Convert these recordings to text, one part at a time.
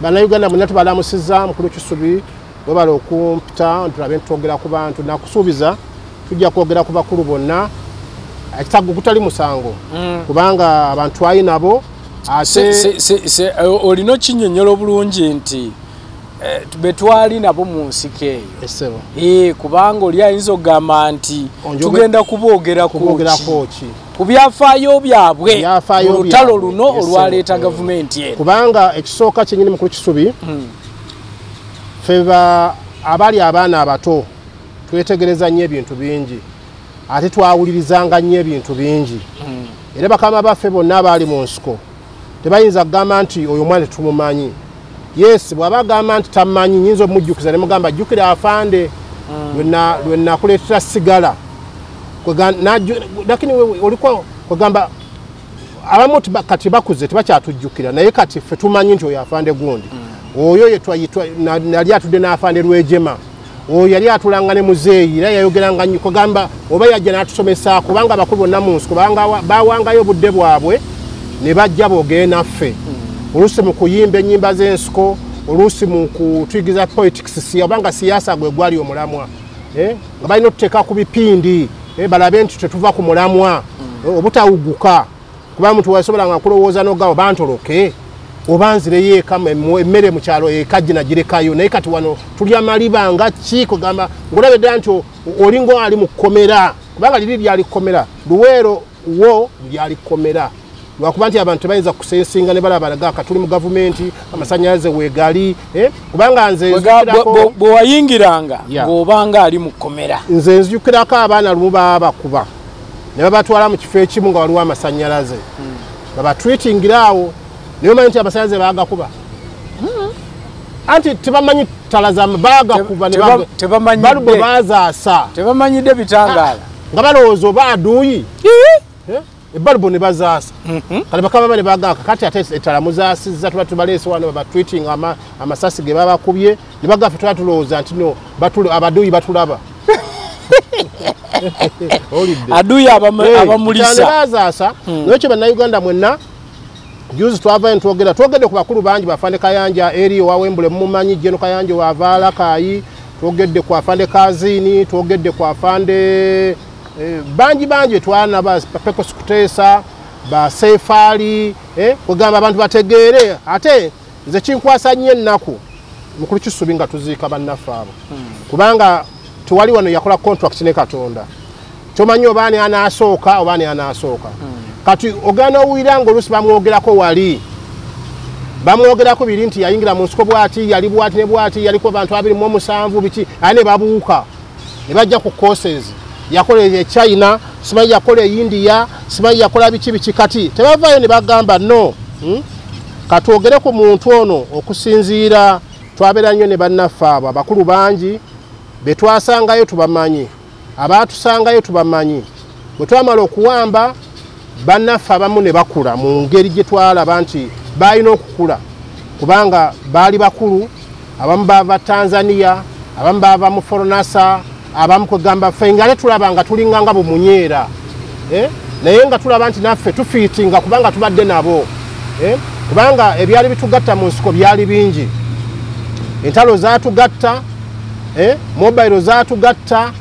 Bannayuganda mwenna tubalamusizza. Mukulu Kisubi, webala okumpita tulabe ntwogera ku bantu. Nakusuubiza tujja kwogera ku bakulu bonna ekitago gutali musango, kubanga abantu twali nabo ate olina okinnyonnyola obulungi nti betwali nabo mu nsiko eyo. Essebo. Kubanga oli ayinza okugamba nti tugenda kuboogerako ki ku byafaayo byabwe mu lutalo luno olwaleeta gavumenti eno. Kubanga ekisooka kyennyini, mukulu Kisubi, ffe abali abaana abato twetegereza nnyo ebintu bingi, ate twawulirizanga nnyo ebintu bingi. Era bakama baffe bonna abaali mu nsiko tebayinza kugamba nti oyo omwana tetumumanyi. Yes, bw'aba agamba nti tamanyi, nyinza omujjukiza ne mugamba, jjukira afande lwe nakuleetera sigala, lakini oliko kwegamba abamu kati bakuze tebakyatujjukira, naye kati ffe tumanyi nti oyo afande gundi, oyo nali atudde n'afande Lwejema, oyo yali atulanga ne muzeeyi, era yayogeranga nnyo kwegamba oba yajja n'atusomesa, kubanga abakulu bonna mu nsiko bawangayo obudde bwabwe ne bajja boogere naffe, oluusi mu kuyimba ennyimba z'ensiko, oluusi mu kutuyigiza politics, obanga siyaasa gwe gwali omulamwa, nga balina otuteeka ku bipindi, balabe nti tetuva ku mulamwa, obutawuguka, kuba muntu wasobolanga kulowooza n'ogamba oba ntoloke oba nzireyo eka, emmere mu kyalo eka ginagirekayo, naye kati wano tulya maliba nga ki, kugamba ng'olaba ddala nti olinga ali mu kkomera, kubanga liri lyali kkomera, Luweero wo lyali kkomera, lwakuba nti abantu tebayinza kusensinga ne balaba ka tuli mu gavumenti, amasannyalaze weegali, kubanga nze bwe wayingiranga ng'obanga ali mu kkomera. Nze nzijukirako abaana lumu baabakuba ne babatwala mu kifo ekimu nga waliwo amasannyalaze, babatwitingira awo, naye omanyi nti amasannyalaze baagakuba, anti tebamanyi ttala za baagakuba, balubo baazaasa, tebamanyidde bitangaala, nga balowooza oba aduuyi ebbalubo ne bazaasa. Kale bakama ba ne bagamba kati ate ettala muzaasizza, tuba tubaleese wano babatwitinga amasasi ge babakubye, ne bagamba ffe tuba tulowooza nti no abaduuyi batulaba. Aduuyi abamulisa. Bazaasa. N'ekyo Bannayuganda mwenna, juzi twavayo twogera, twogedde ku bakulu bangi, bafande Kayanja eri owa Wembule mumumanyi, Jeno Kayanja wavaala Kayi, twogedde ku afande Kazini, twogedde ku afande bangi bangi twana ba Peko Sukutesa, ba Sefali, kugamba abantu bategeere. Ate nze kinkwasa nnyo ennaku mukulu Kisubi nga tuziika bannaffe abo, kubanga tewali wano yakola contract ne Katonda, kyomanyi oba ani anaasooka oba ani anaasooka. Kati ogenda owulira ng'oluusi bamwogerako wali bamwogerako biri nti yayingira mu nsiko bw'ati, yali bw'ati ne bw'ati, yaliko abantu 27 biki, aye ne babuuka ne bajja ku courses, yakola e China, simanyi yakola e India, simanyi yakola biki biki. Kati tebavaayo ne bagamba no, katwogere ku muntu ono okusinziira. Twabeera nnyo ne bannaffe abo abakulu bangi be twasangayo tubamanyi, abaatusangayo tubamanyi. Bwe twamala okuwamba bannaffe abamu ne bakula mu ngeri gye twalaba nti balina okukula, kubanga baali bakulu, abamu baava Tanzania, abamu baava mu Foronasa, abamu kwegamba ffe nga ate tulaba nga tulinga nga bumunyeera, naye nga tulaba nti naffe tufiitinga kubanga tubadde nabo, kubanga ebyali bitugatta mu nsiko byali bingi, entalo zaatugatta, mobile zaatugatta,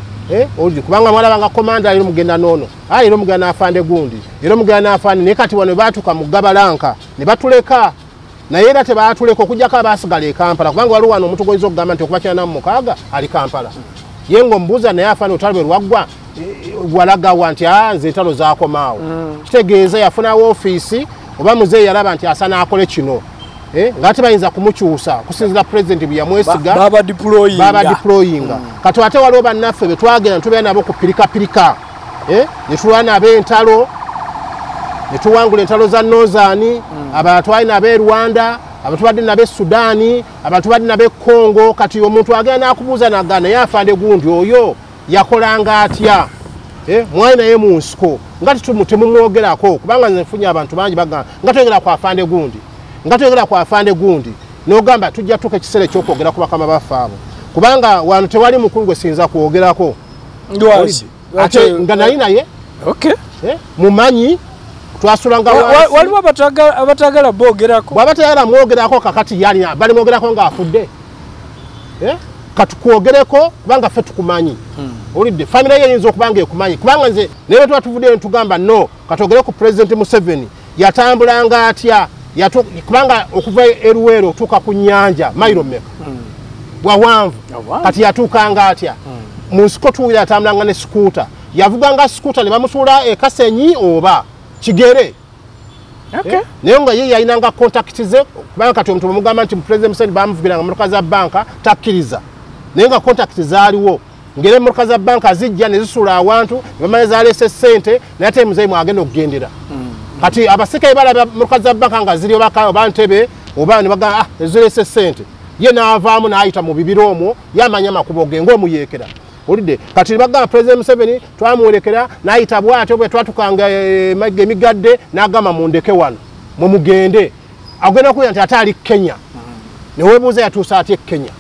kubanga mwalabanga komanda leero mugenda noono, leero mugenda n'afande gundi, leero mugenda n'afande, naye kati wano baatuka mu Gabalanka ne batuleka, naye era tebaatuleka okuggyako abaasigala e Kampala, kubanga waliwo wano omuntu gw'oyinza okugamba nti okuba 96 ali Kampala, ye ng'omubuuza naye afande olutalo bwe lwaggwa walagawa nti nze entalo zaakomaawo, kitegeeza yafunawo ofiisi oba muzeeyi yalaba nti asaana akole kino, nga tebayinza kumukyusa kusinziira pulezidenti bwe yamwesiga, baba deployinga. Kati ate waliwo bannaffe be twagenda tubeera nabo ku pirikapirika, ne tulwana ab'entalo, ne tuwangula entalo za Northern, abalala twali nabo e Rwanda, abatubadde nabo e Sudaani, abatubadde nabo e Congo. Kati omuntu agenda n'akubuuza n'agamba naye afande gundi oyo yakolanga atya, mwali naye mu nsiko nga temumwogerako, kubanga nze nfunye abantu bangi bagamba nga twogera ku afande gundi, nga twogera ku afande gundi, n'ogamba tujja tuuka ekiseera ekyokwogera ku bakama baffe abo, kubanga wano tewali mukulu gwe siyinza kwogerako ate nga nali naye mumanyi. Twasulanga waliwo abatagala boogerako. Bw'aba tayagala mwogerako kakati yali balimwogerako ng'afudde. Katukwogereko kubanga ffe tukumanyi. Olidde famire ye eyinza okuba nga ekumanyi, kubanga nze naye tuba tuvuddeyo ntugamba no katwogere ku President Museveni yatambulanga atya, kubanga okuva e Luweero otuuka ku nnyanja mayiro mmeka wawanvu, kati yatuukanga atya mu nsiko? Tuwulira yatambulanga ne sikuuta, yavuganga sikuuta ne bamusuula e Kasenyi oba Kigere. Naye nga ye yalinanga contact ze, kubanga kati omuntu bwemugamba nti President Museveni bamuvugiranga mmotoka za banka takkiriza, naye nga contact zaaliwo ngeri emmotoka za banka zijja ne zisuula awantu ne bamanya zaleese ssente, naye ate muzeeyi mwagenda okugendera. Kati abasirikale balaba mmotoka za banka nga ziri oba Ntebe oba ne bagamba ezireese ssente, ye n'avaamu n'ayita mu bibira omwo, yamanya amakubo ge ng'omuyeekera. Olidde kati bagamba President Museveni twamuwerekera n'ayita bw'atyo bwe twatukanga emigadde n'agamba mundeke wano mwe mugende, agenda okuwulira nti ate ali Kenya, ne weebuuza yatuusa atya e Kenya.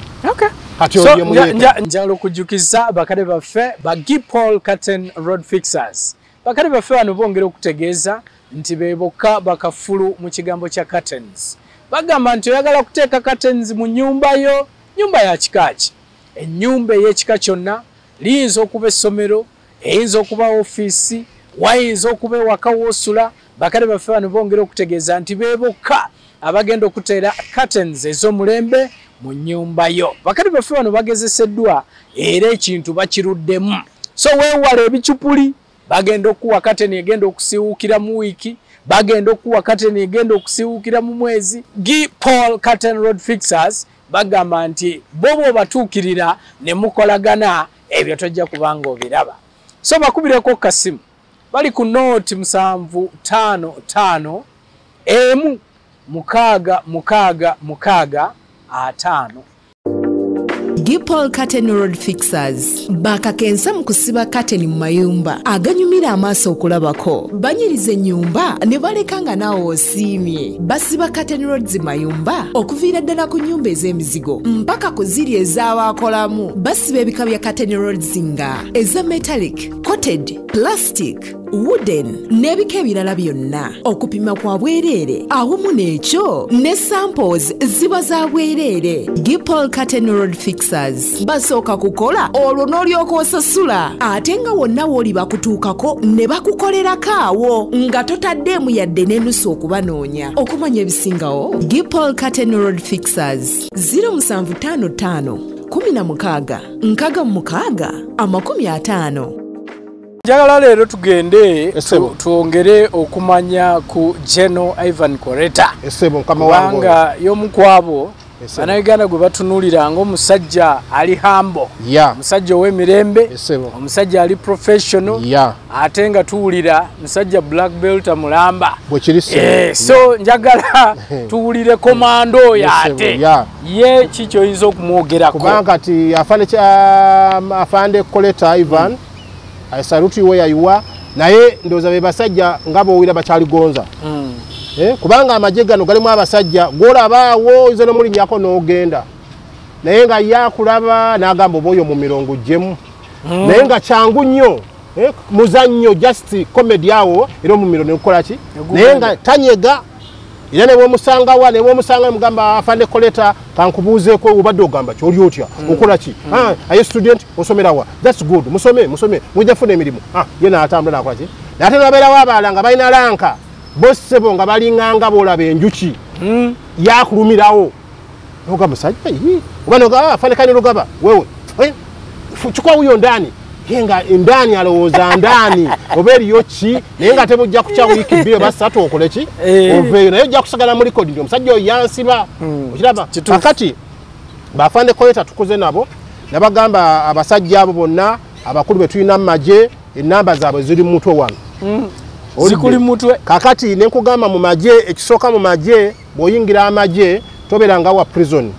Kati So, oyo muyeekera. Njagala okujjukiza bakadde baffe ba Gipol Curtain Road Fixers. Bakadde baffe bano bongera okutegeeza nti be bokka bakafulu mu kigambo kya curtains. Bagamba nti oyagala kuteeka curtains mu nnyumba yo, nnyumba ya kika ki? Ennyumba ey'ekika kyonna, liyinza okuba essomero, eyinza okuba ofiisi, wayinza okuba ewaka woosula. Bakadde baffe bano bongera okutegeeza nti be bokka abagenda okuteera curtains ez'omulembe mu nnyumba yo. Bakadde baffe bano bagezeseddwa era ekintu bakiruddemu, so weewala ebicupuli. Bagenda okuwa curtain egenda okusiiwuukira mu wiiki, bagenda okuwa curtain egenda okusiiwuukira mu mwezi. G Paul Curtain Road Fixers bagamba nti bo bw'obatuukirira ne mukolagana, ebyo tojja kubanga obiraba. So bakubireko kasimu, bali ku nooti 755 1 6 6 6 5. Gipol Curtain Road Fixers bakakensa mu kusiba kateni mu mayumba aganyumira amaaso okulabako, banyiriza ennyumba ne baleka nga naawe osiimye. Basiba curtain roads mayumba okuviira ddala ku nnyumba ez'emizigo mpaka ku ziri ez'abaakolamu. Basiba ebika bya curtain roads nga eza metallic, coated, plastic, wooden n'ebika ebirala byonna. Okupima kwa bwereere, awamu n'ekyo ne samples ziba za bwereere. Gipol Curtain Road Fixers basooka kukola, olwo n'olyoka osasula, ate nga wonna w'oli bakutuukako ne bakukolerako awo nga totaddeemu yadde n'enusu okubanoonya. Okumanya ebisingawo, Gipol Curtain Road Fixers, 0755 16 66 50. Njagala leero tugende Essebo. twongere okumanya ku General Ivan Koreta, Essebo, mukama wange oyo. Kubanga y'omu ku abo Essebo. Bannayuganda gwe batunuulira ng'omusajja ali humble, omusajja ow'emirembe, Essebo. omusajja ali professional, ate nga tuwulira musajja black belt mulamba. Bwe kiri, ssebo. So njagala tuwulire komando oyo, Essebo, ate ye ki kyoyinza okumwogerako? Kubanga kati afande afande Koleta Ivan, I salute you where you are, naye ndowooza be basajja nga b'owulira bakyaligonza. Kubanga amagye gano galimu abasajja gwolabaawo oyinza nomulinnyako n'ogenda, naye nga ye akulaba n'agamba oba oyo mu mirongo gyemu, naye nga kyangu nnyo, muzannyo, just comedy awo, era omumiro negukola ki, naye nga tanyega. Era nebwomusangawa nebwomusanga mugamba, "Afande Koleta, kankubuuzeeko, obadde ogamba ki, oli otya, okola ki? Ah, aye student, osomerawa? That's good, musome, musome, mujja funa emirimu." Ah, ye n'atambula nakola ki. Naye ate nebabeerawo abalala nga balina rank, bo ssebo nga balinganga boolaba enjuki yakulumirawo, noga musajja yi oba noga, "Ah, afande kani lugaba wewe, chukua huyo ndani." Ye nga ndani alowooza ndani oba eriyo ki, naye nga tebujja kukya wiiki 2 oba 3 okole ki, oveeyo, naye ojja kusigala mu record nti omusajja oyo yansiba. Okiraba? Kakati bafande Koleta tukuze nabo, nabagamba abasajja abo bonna abakulu be tulina mu magye, enamba zaabwe ziri mu mutwe wano. Olidde? Zikuli mu mutwe. Kakati nenkugamba mu magye, ekisooka mu magye, bw'oyingira amagye tobeera nga wa prison.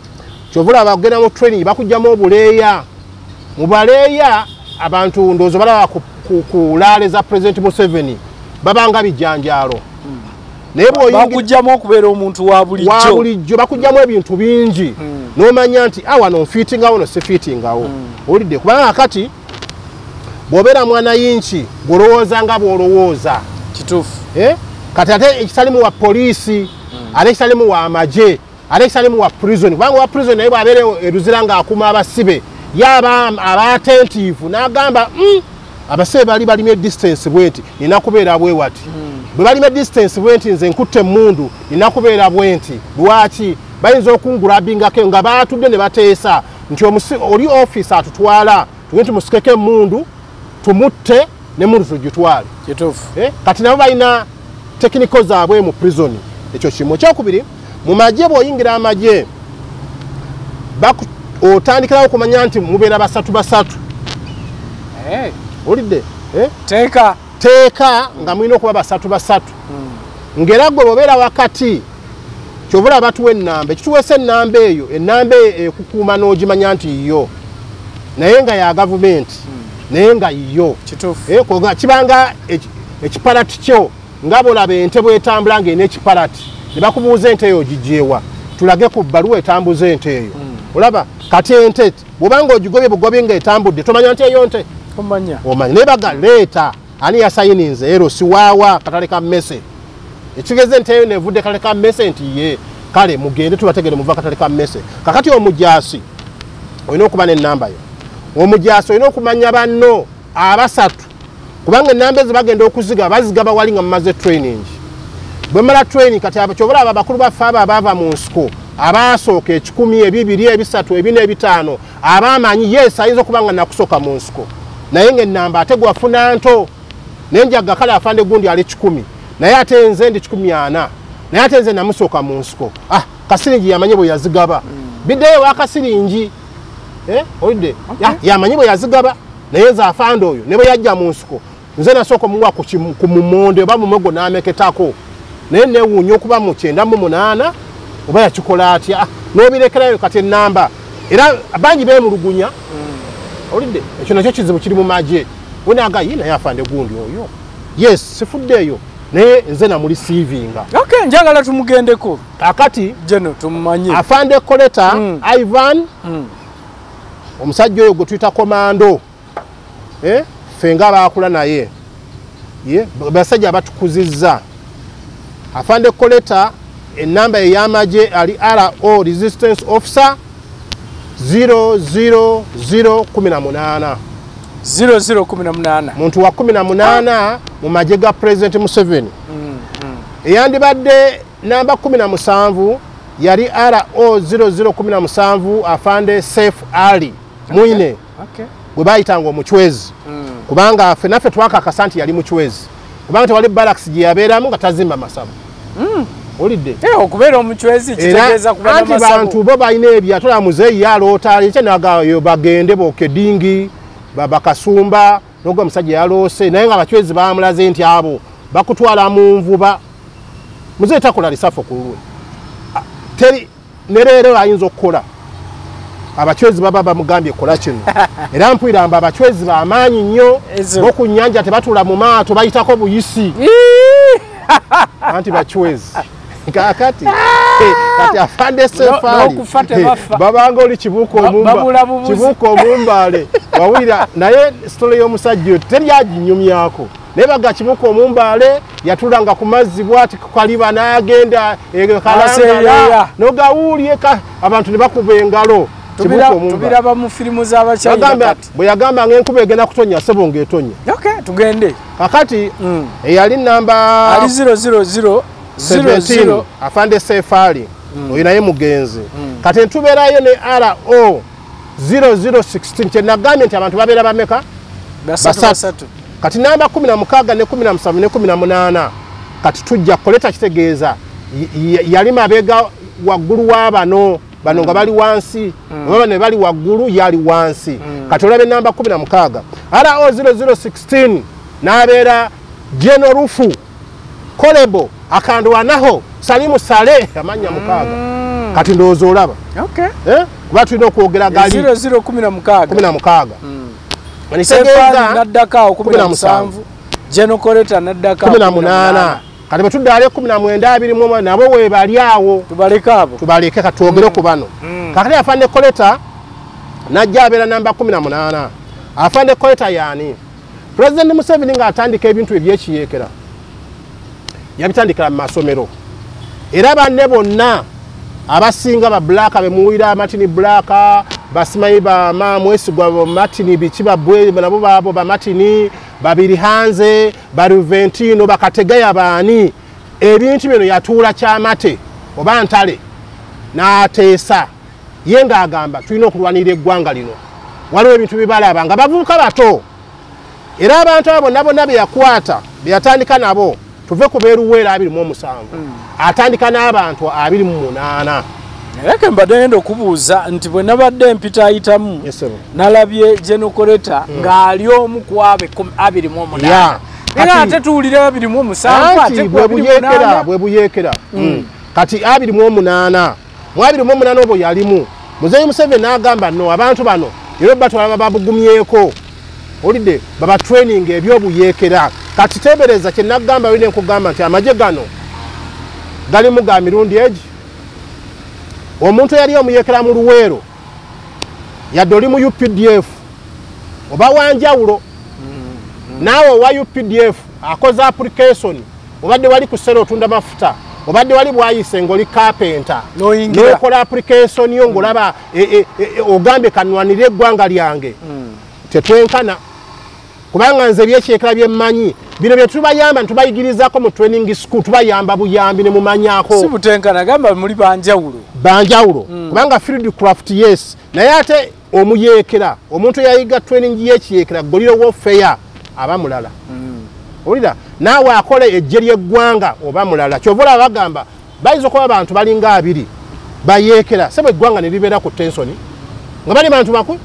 Kyova olaba ogenda mu training bakugjamu obuleeya. Mu baleeya abantu ndowooza balaba ku rally za President Museveni babanga bijanjaalo, naye bw'oyingira Bakugjamu okubeera omuntu wa bulijjo. Wa bulijjo, bakugjamu ebintu bingi n'omanya nti a wano nfiitingawo, no sifiitingawo. Owulidde? Kubanga kati bw'obeera mwana yinki gw'olowooza nga bw'olowooza. Kituufu. Eh? Kati ate ekitalimu wa poliisi, ate ekitalimu wa amagye, ate ekitalimu wa prison, kubanga wa prison naye bw'abeera eruzira ng'akuuma abasibe yaba aba attentive n'agamba abasibe bali balimye distance bwenti, nina kubeera bwe wati. Bwe balimye distance bwenti nze nkutte emmundu, nina kubeera bwenti. Lwaki? Bayinza okungurabingako nga baatudde ne bateesa nti oli officer atutwala tugende tumusikeko emmundu tumutte n'emmundu tugitwale. Kati nabo balina technical zaabwe mu prison. Ekyo kimu. Ekyokubiri, mu magye bw'oyingira amagye otandikirawo okumanya nti mubeera basatu basatu. Olidde? Teeka nga mulina okuba basatu basatu. Ng'era gwe bw'obeera wakati kyova batuwa ennamba, ekituweesa ennamba eyo, ennamba ekukuuma n'ogimanya nti yo, naye nga ya gavumenti, naye nga yo. Kibanga ekipalati kyo nga bw'olaba ente bw'etambula ng'erina ekipalati, ne bakubuuza ente eyo ogigyewa, tulage ku bbaluwa etambuza ente eyo. Olaba kati ente bw'obanga ogigobye bugobye ng'etambudde tomanya nti eyo nte omanya. Naye baga leeta ani yasayininze ero siwaawa katale ka mmese, ekigeze ente eyo nevudde katale ka mmese nti ye kale mugende tubategere muva katale ka mmese. Kakati omujaasi olina okuba n'ennamba yo, omujaasi olina okumanya banno abasatu, kubanga ennamba ezo bagenda okuziga bazigaba wali nga mumaze training. Bwe mmala training kati kyova olaba abakulu baffe abo abaava mu nsiko abaasooka 10, 2, 3, 4, 5 abamanyi yes ayinza okuba nga nakusooka mu nsiko, naye ng'ennamba ate gwafuna nto, naye njaga kale afande gundi ali 100, naye ate nze ndi 140, naye ate nze namusooka mu nsiko. Kasiringi yamanyi bwe yazigaba, biddeyo wa Kasiringi olidde yamanyi bwe yazigaba, naye nze afande oyo ne bwe yajja mu nsiko nze nasooka omuwa ku mumonde oba mumogo n'ameketako, naye neewuunya okuba mu 98 oba yakikola atya n'obirekerayo. Kati ennamba era bangi beemulugunya. Olidde? Ekyo nakyo kizibu kiri mu magye. Wenaga ye naye afande gundi oyo yes sifuddeeyo, naye nze namulisiivinga. Njagala tumugendeko kakati jeno tumumanye afande Koleta Ivan, omusajja oyo gwe tuyita komando, ffe nga baakula naye basajja abatukuzizza. Afande Koleta ennamba ey'amagye ali RO Resistance Officer 00018. 0018 muntu wa 18 mu magye ga President Museveni. Eyandibadde namba 17 yali RO 0017 afande Saif Ali Mwine, gwe bayitanga omuchwezi, kubanga ffe naffe twakakasa nti yali muchwezi, kubanga tewali barracks gye yabeeramu nga tazimba masabo. Olidde? Okubeera omuchwezi kitegeeza kuba n'amasabo. Anti bantu bo balina ebyatola muzeeyi yaloota ekyenagayo bagende bokedingi bakasumba n'ogwa omusajja yaloose, naye nga abachwezi bamulaze nti abo bakutwala mu nvuba. Muzeeyi takola lisafo ku lulwe, teri ne leero ayinza okukola. Abachwezi baba bamugambye kola kino, era mpwira mba abachwezi b'amaanyi nnyo, bo ku nnyanja tebatula mu maato bayitako buyisi. Anti bachwezi kakati kati afande Sefali babanga oli kibuuka omumbaale wawulira, naye sitole y'omusajja teri aginyumyako, naye baga kibuuka omumbaale yatulanga ku mazzi bw'ati kaliba n'agenda Kalangala n'ogawulye abantu ne bakuba engalo. Tubiraba mu firimu z'Abachina kati bwe yagamba ng'enkuba egenda kutonya ssebo ng'etonya. Tugende kakati eyali namba ali 00000 afande Sefali oyo naye mugenzi. Kati ntubeerayo ne RO 0016 kye nagambye nti abantu babeera bameka? Basatu. Kati namba 16 ne 17 ne 18 kati tujja Koleta kitegeeza yali mabega waggulu wa bano bano nga bali wansi, oba ne bali waggulu yali wansi. Kati olabe namba 16 RO 0016 n'abeera General Rufu Kolebo akandwanaho Salimu Saleh amanya mukaaga. Kati ndowooza olaba kuba tulina okwogera gali 0016 16 Sefali n'addako awo 17, General Koleta n'addako 18. Kati bwe tudda ali 19 21 nabo weebali awo, tubaleke abo, tubaleke katwogere ku bano. Kakati afande Koleta n'ajja abeera namba 18. Afande Koleta yaani? President Museveni ng'atandika ebintu ebyekiyeekera Yabitandikira mu masomero. Era banne bonna abasinga ba Black bemuwira Martin Black, basimanyi ba Mwesigwa Martin biki babwe nabo babo ba Martin, babiri hanze, ba Ruventino, bakategaya baani. Ebintu bino yatuula Kyamate oba Ntale n'ateesa. Ye ng'agamba tulina okulwanirira eggwanga lino. Waliwo ebintu bibalaba nga bavubuka bato. Era abantu abo bonna bonna be yakwata, be yatandika nabo, tuve ku beeruweera 27. Atandika n'abantu 28. Era ke mbadde ngenda okubuuza nti bwe nabadde empita ayitamu, nalabye Genokoreta ng'ali omu ku abo 28. Era ate tuwulira 27 ate bwe buyeekera, bwe buyeekera. Kati 28. Mu 28 obwo yalimu. Muzeeyi Museveni n'agamba no abantu bano era batwala babugumyeko. Olidde baba training ebyobuyeekera. Kati teebereza kye nagamba wine nkugamba nti amagye gano galimu ga mirundi egi. Omuntu yali omuyeekera mu Luweero yadde oli mu UPDF oba wanjawulo. Naawe owa UPDF akoze application, obadde wali ku ssero otunda mafuta, obadde wali bwayise ng'oli carpenter, n'okola application yo ng'olaba ogambye kanwanire eggwanga lyange. Tetwenkana. Kubanga nze ebyekyekera bye mmanyi bino bye tubayamba tubayigirizaako mu training school, tubayamba buyambi ne mumanyaako. Si butenkana, gamba muli banjawulo. Banjawulo. Kubanga field craft yes, naye ate omuyeekera omuntu yayiga training y'ekiyeekera guerrilla warfare aba mulala. Owulira naawe akola eggye ly'eggwanga oba mulala. Kyova olaba bagamba bayinza okuba abantu balinga abiri bayeekera, sebo eggwanga ne libeera ku tension nga bali bantu makumi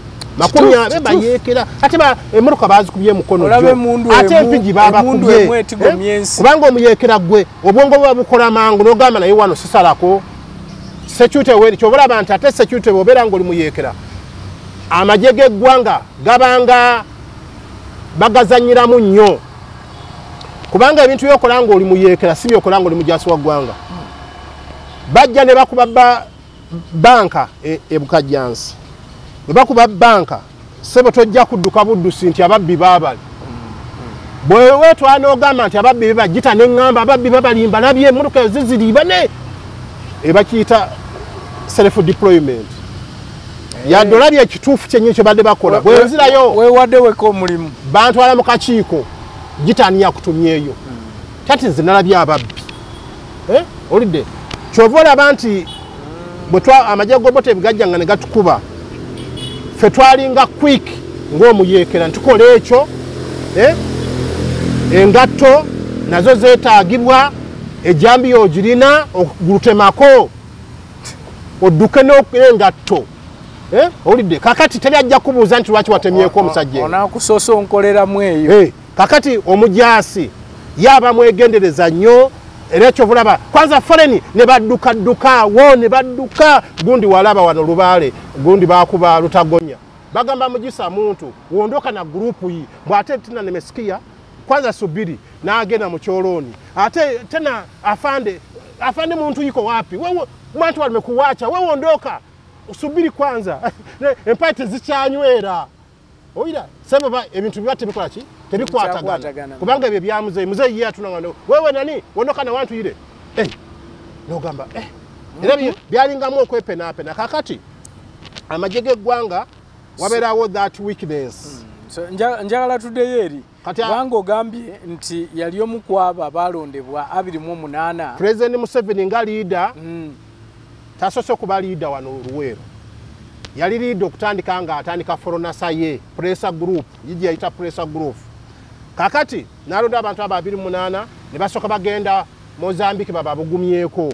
abe bayeekera, ate emmotoka baazikubye mukono gyo, ate empigi baabakubye. Kubanga omuyeekera gwe obwongo buba bukola mangu n'ogamba naye wano sisalako security weri. Kyova olaba nti ate security bw'obeera ng'oli muyeekera, amagye g'eggwanga gabanga bagazannyiramu nnyo. Kubanga ebintu by'okola ng'oli muyeekera si by'okola ng'oli mujaasi wa ggwanga. Bajja ne bakuba banka e Bukajjansi. Bwe bakuba banka, ssebo tojja kudduka buddusi nti ababbi baabali. Bwe weetwala n'ogamba nti ababbi bebagita ne ŋŋamba ababbi babalimba labye emmotoka ziziriba ne bakiyita self deployment. Yadde olabye ekituufu kyennyini kye badde bakola. Bwe nzirayo weewadde weka omulimu. Bantwala mu kakiiko, gitani yakutumyeyo. Kati nze nalabye ababbi. Olidde kyova olaba nti bwe amagye g'Obote gajjanga ne gatukuba, ffe twalinga quick ng'omuyeekera ntukola ekyo. Engatto nazo zeetaagibwa, ejjambiya ogirina okugulutemako odduke n'engatto. Olidde kakati teri ajja kubuuza nti lwaki watemyeko omusajja. Onaakusoosa onkoleramu eyo. Kakati omujaasi yaba mwegendereza nnyo. Era ekyo olaba kwanza foleni ne baddukadduka wo ne badduka gundi walaba wano Lubaale gundi bakuba Lutagonya bagamba mugisa muntu wondoka na gurupu yi bwate tena nimesikia kwanza subiri n'agenda mu kyolooni ate tena afande afande muntu yiko wapi wewe mwantu walimekuwacha wewe ondoka usubiri kwanza empate tezikyanywera oyira sebo ebintu biba tebikola ki tebikwatagana kubanga ebyo bya muzeeyi muzeeyi ye atunanga wewe nani wondoka na wantu yire nogamba era byalingamu okwepenaapena. Kakati amagye g'eggwanga wabeerawo that weakness. So njagala tuddeyo eri kubanga ogambye nti yali omu ku abo abaalondebwa 28. President Museveni nga leader tasoose kuba leader wano Luweero. Yali leader okutandika nga atandika Foronasa ye pressure group yigi yayita pressure group. Kakati n'alonda abantu abo 28 ne basooka bagenda Mozambique bababugumyeko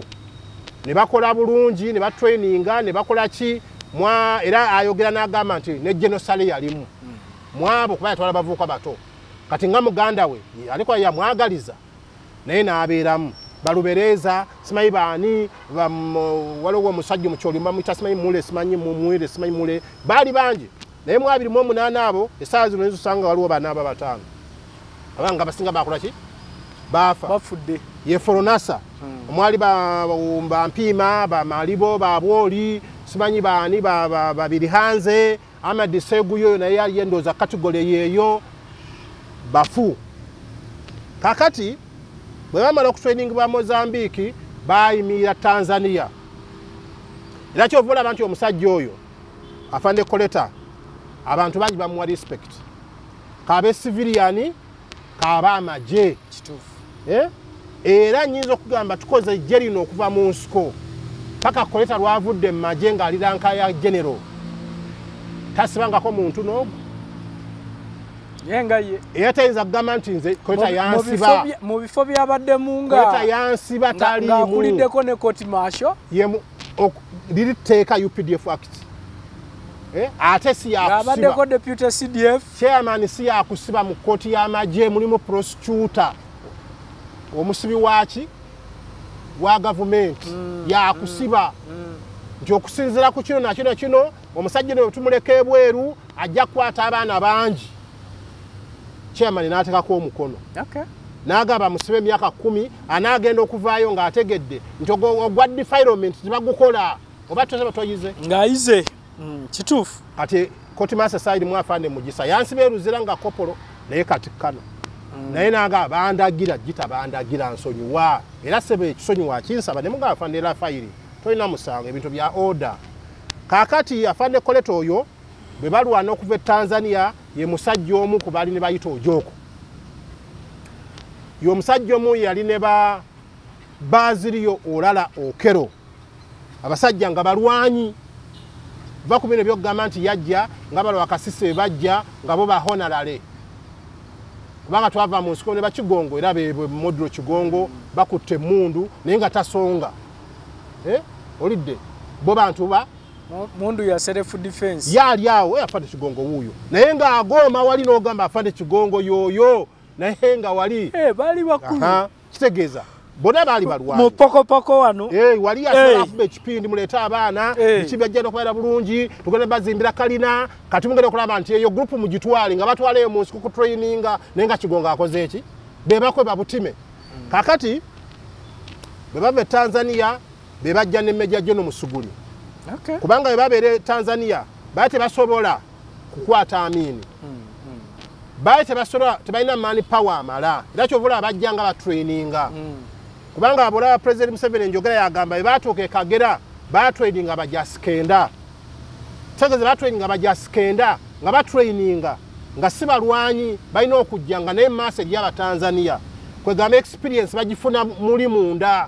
ne bakola bulungi ne batraininga ne bakola ki mwa era ayogera n'agamba nti ne genocide yalimu mwabo kuba yatwala bavubuka bato. Kati nga muganda we aliko yamwagaliza naye n'abeeramu balubereza simanyi baani waliwo omusajja omukyoli bamuyita simanyi mule simanyi mumwire simanyi mule baali bangi naye mu 28 abo essaawa zino ezisanga waliwo bana aba bataano abanga basinga bakola ki bafa bafudde. Ye Foronasa omwali ba Mpiima ba Malibo ba Bwoli simanyi baani babiri hanze Ahmed Seguyo naye yali endooza category yeeyo bafu. Kakati Bwe bamala okutrainingibwa Mozambique, bayimirira Tanzania. Era kyova olaba nti omusajja oyo Afande Koleta abantu bangi bamuwa respect, kabe civilian kabe amagye. Era nyinza okugamba tukoze ejje lino okuva mu nsiko paka Koleta lwavudde mu magye ng'ali ranka ya general, tasibangako muntu n'ogu. Era tayinza kugamba nti nze Koleta yansiba mu bifo byabaddemu nga Koleta yansiba taliimu, ng'akuliddeko ne court martial liri tteeka UPDF Act. Ate si yakusiba, ng'abaddeko deputy CDF chairman si yakusiba mu kkooti y'amagye, mulimu prosecutor omusibi waaki wa gavumenti yakusiba nti okusinziira ku kino nakino kino omusajja ne tumuleka ebweru ajja kukwata abaana bangi. Chairman n'ateekako omukono n'agamba musibe emyaka 10, anaagenda okuvaayo ng'ategedde nti ogwa defilement tebagukola oba tosaba toyize ng'ayize. Kituufu. Kati court martial side mu Afande Mugisa yansiba eruzira nga kopolo, naye kati kano naye n'agamba bandagira gita bandagira nsonyiwa, era sebe ekisonyiwa kinsaba ne mugamba Afande era fayiri tolina musango, ebintu bya order. Kaakati Afande Koleta oyo bwe balwana okuva e Tanzania, ye musajja omu ku baali ne bayita Ojoko. Ye omusajja omu yali ne ba Bazirio Olala Okero, abasajja nga balwanyi va ku bino by'okugamba nti yajja nga balwa Kasise bajja nga bo ba honorary, kubanga twava mu nsiko ne bakigongo era be Modro Kigongo bakutte emmundu naye nga tasonga. Olidde bo bantu ba mundu ya self defense yali awo Afande Kigongo wuuyo, naye ng'agooma wali n'ogamba Afande Kigongo yoyo, naye nga wali bali bakulu. Kitegeeza bonna baali balwanyi mu pokopoko wano. Wali asobola akuba ekipindi, muleete abaana biki byajja n'okubeera bulungi, tugenda bazimbira kalina. Kati mugenda okulaba nti eyo gurupu mugitwale nga batwala eyo mu nsiko ku traininga, naye nga Kigongo akoze eki be bakwe babutime. Kaakati bwe bava e Tanzania be bajja ne Major General Musuguli. Kubanga bwe babeera e Tanzania baali tebasobola kukwata Amini, baali tebasobola, tebalina man power amala, era kyova olaba bajja nga batraininga. Kubanga bw'olaba President Museveni enjogera yagamba bwe baatuuka e Kagera batraininga bajasikenda, tegeeza batraininga bajasikenda nga batraininga nga si balwanyi, balina okujja nga naye maaso eri Abatanzania, kwegamba experience bagifuna muli munda.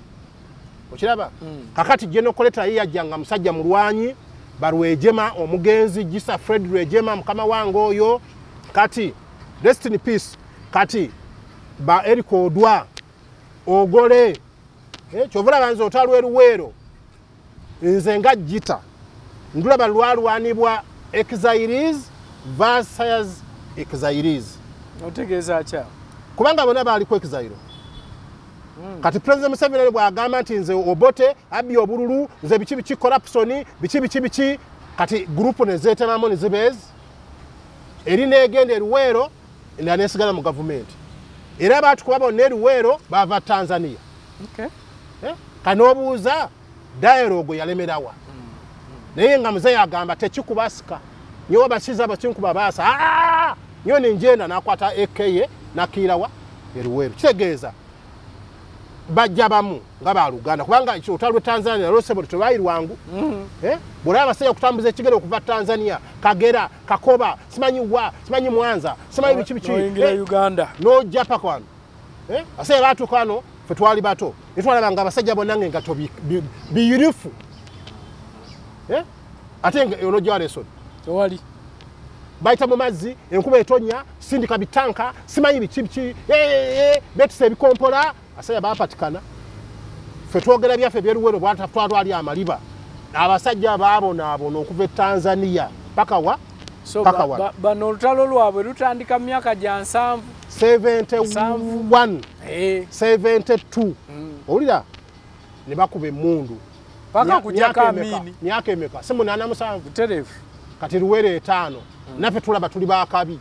Okiraba? Kakati General Koleta ye yajja nga musajja mulwanyi, Barwejema omugenzi Gisa Fred Rwejema mukama wange oyo, kati rest in peace. Kati ba Eric Odwa Ogole, kyova olaba nze olutalo lw'eruweero nze nga Gita ndulaba lwalwanibwa exiles versus exiles. Otegeeza ki? Kubanga bonna baaliko exile. Kati President Museveni bw'agamba nti nze Obote abbi obululu, nze biki biki corruption biki biki biki, kati gurupu ne zeetemamu ne zibeezi eri n'egenda eruweero endala n'esigala mu gavumenti. Era baatukuba bonna eruweero bava Tanzania. Kanoobuuza dialogue yalemerawa, naye nga muzeeyi agamba tekikubasika nyowe basiza bakinkuba baasa nyo nenjenda n'akwata AK n'akkiirawa eruweero. Kitegeeza bajja bamu nga baluganda, kubanga olutalo lw'e Tanzania nalwo ssebo telwali lwangu. Bw'olaba abasajja okutambuza ekigere okuva Tanzania, Kagera, Kakoba, simanyi wa, simanyi Mwanza, simanyi biki biki, n'oyingira Uganda n'ojja paka wano. Abasajja baatuuka wano ffe twali bato, ne twalaba nga abasajja bonna ng'engatto biyirifu. Ate nga onojja wa lesson tewali, bayita mu mazzi, enkuba etonya, sindika bitanka, simanyi biki biki, beetisa ebikompola, abasajja baapatikana. Ffe twogera byaffe ebyeruweero twatwali amaliba, abasajja baabonaabona okuva e Tanzania paka wa paka wa. Bano olutalo lwabwe lutandika mu myaka gya 70 71 72 owulira ne bakuba emmundu paka kujjako Amini. Myaka emeka? Si 87 butereevu. Kati Luweero 5 naffe tulaba tuli bakabi,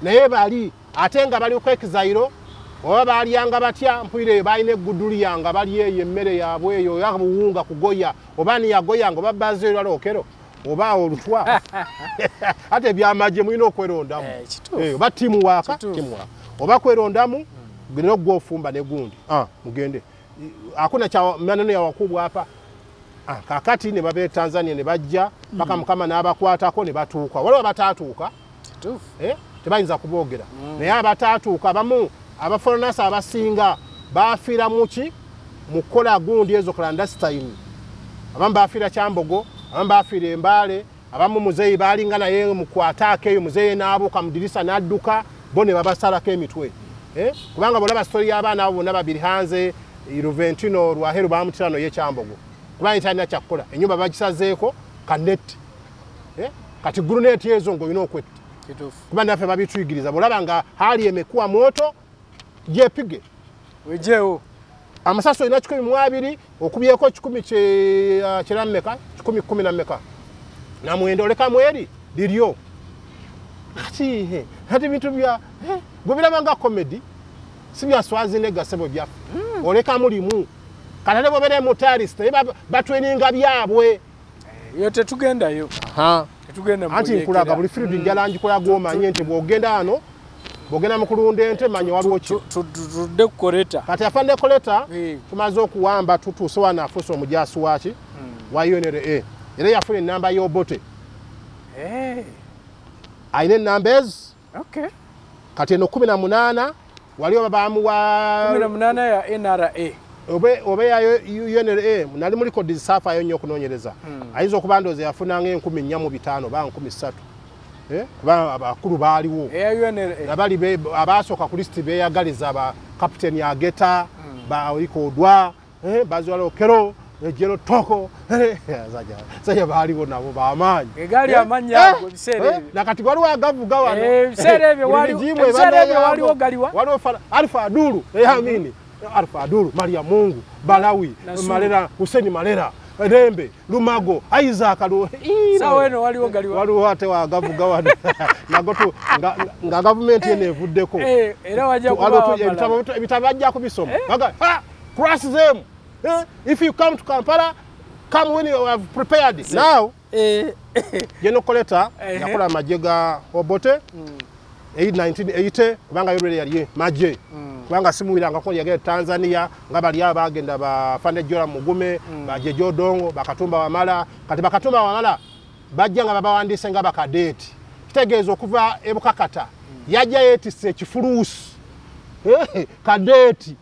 naye bali ate nga bali ku exile oba balyanga batya mpwire eyo balina egguduliya nga bali eyo emmere yaabwe eyo oba buwunga kugoya oba niyagoyanga oba bazeero alokero oba olutwa ate ebyamagye mulina okwerondamu oba tiimu waaka tiimu waaka oba kwerondamu Genda ogwofumba ne gundi. Mugende. Hakuna cha maneno ya wakubwa hapa. Kakati ne babe Tanzania ne bajja paka mukama n'abakwatako ne batuuka. Waliwo abatatuuka. Kituufu. Tebayinza kuboogera. Naye abatatuuka abamu abaforeigners abasinga bafiira muki mu kukola gundi ezo clandestine. Abamu bafiira Kyambogo, abamu bafiira Embale, abamu muzeeyi baalinga naye mu kwataako eyo muzeeyi n'abuuka mu dirisa n'adduka bo ne babasalako emitwe. Kubanga bw'olaba story y'abaana abo bonna babiri hanze Ruventino Rwaheru bamutirano ye Kyambogo. Kubanga talina kyakukola ennyumba bagisazeeko kanetti. Kati guluneeti ezo ng'olina okwetta. Kituufu. Kuba naffe babituyigiriza bw'olaba nga hali emekuwa moto gyepige. Wejeewo. Amasasi olina 120 okubyeko 100 kirammeka 114 namwenda oleka mweri liryo. Kati kati bintu bya gwe biraba nga comedy si bya Schwarzenegger sebo byaffe. Oleka mulimu kati ate bw'obeera mutarist naye batweninga byabwe. Yo tetugendayo. Tetugenda mu anti nkulaga buli field njala njikulaga omanye nti bw'ogenda ano bw'ogenda mu kulunda ente manya waliwo ki. Tudde ku Koleta. Kati afande Koleta tumaze okuwamba tutuuse wano afuuse omujaasi waki wa UNRA. Era yafuna ennamba y'Obote. Alina ennamba ezo. Okay. Kati eno 18 waliwo babamuwa 18 ya NRA. Obe ya UNRA nali muri kodi saafa nnyo okunoonyereza. Ayinza okuba ndowooza yafunanga 4,500 oba 3,000. Kuba abakulu baaliwo. Eya UNRA. Abali abasooka ku lisiti beeyagaliza ba Captain Ageta, ba Oliko Odwa, Bazuwala Okero, Jero Toko. Sajja baaliwo nabo b'amaanyi. Egaali amannya ago ebiseera ebyo. Nakati waliwo agavuga wano. Ebiseera ebyo waliwo galiwa. Waliwo Alfa Adulu, Amini. Alfa Adulu, Maria Mungu, Balawi, Malera, Hussein Malera, Rembe, Lumago, Isaac Sawa eno waliwo galiwa. Waliwo ate wagavuga wano. Nagotu nga gavumenti eno evuddeko. Era wajja kuba ebitabo bajja kubisoma. Baga, cross them. If you come to Kampala, come when you have prepared. Now, General Koleta yakola amagye ga Obote 1980 kubanga yobere yali magye. Kubanga simuwirangako yagenda Tanzania nga bali abagenda ba Fande Jola Mugume, ba Jejo Odongo, Bakatumba Wamala. Kati Bakatumba Wamala bajja nga babawandiise nga bakadeeti. Kitegeeza okuva e Bukakata yajja yeetisse ekifuluusi kadeeti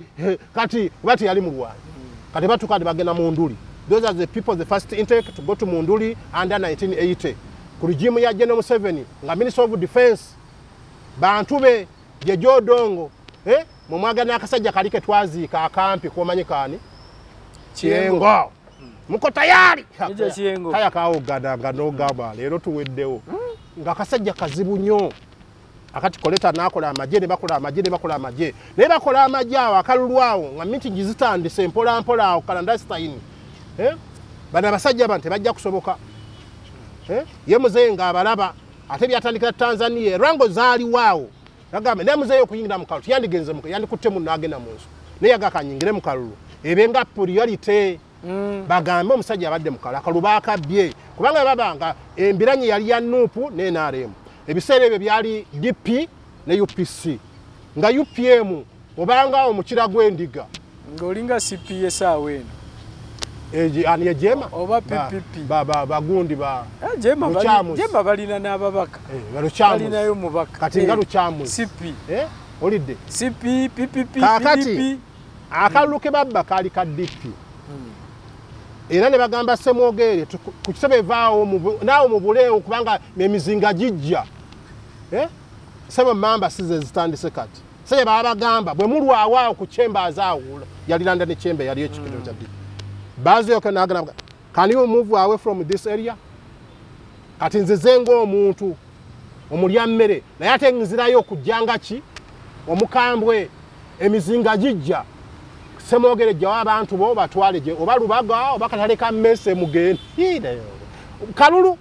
kati bati yali mulwanyi. Kati batuuka ne bagenda mu Nduli. Those are the people, the first intake to go to Munduli under 1980. Ku regime ya General Museveni nga Minister of Defense bantu be Jejo Odongo mumwaga n'akasajja kali ke twaziika akampi komanyi kaani Kyengo. Muko tayari. Kaya kaawogana nga n'ogamba leero tuweddewo. Nga akasajja kazibu nnyo. Akati Koleta n'akola amagye ne bakola amagye ne bakola amagye. Naye bakola amagye awo akalulu awo nga meeting zitandise mpola mpola awo clandestine. Bano abasajja bano tebajja kusoboka. Ye muzeeyi ng'abalaba ate byatandikira Tanzania erwango zaaliwo awo. Yagamba naye muzeeyi okuyingira mu kalulu yandigenze mu yandikutte munno agenda mu nsi. Naye yagamba kanyingire mu kalulu ebe nga priority. Bagambe omusajja abadde mu kalulu akalulu baakabbye kubanga babanga embiranye yali ya NUP ne NRM. Ebiseera ebyo byali DP ne UPC. Nga UPM obanga omukira gw'endiga. Ng'olinga CPS awo eno. Ani Jema? Oba PPP. Bagundi ba Jema Jema balina n'ababaka. Balinayo mubaka. Kati nga Lukyamuzi. CP. Olidde. CP, PPP, PDP. Akalulu ke babba kaali ka DP. Era ne bagamba Ssemwogerere ku kitebe vaawo naawe mubuleewo kubanga emizinga gijja. Ssebo mamba size zitandise kati. Ssebo babagamba bwe mulwawo awo ku chambers awo yali London chamber yali ekikiro kya DP. Baziyoka n'agamba can you move away from this area? Kati nzize ng'omuntu omulya mmere naye ate nzirayo okujjanga ki omukambwe emizinga gijja. Ssemwogerere jjawo abantu bo batwale gye oba Lubaga oba katale ka mmese mugende. Kalulu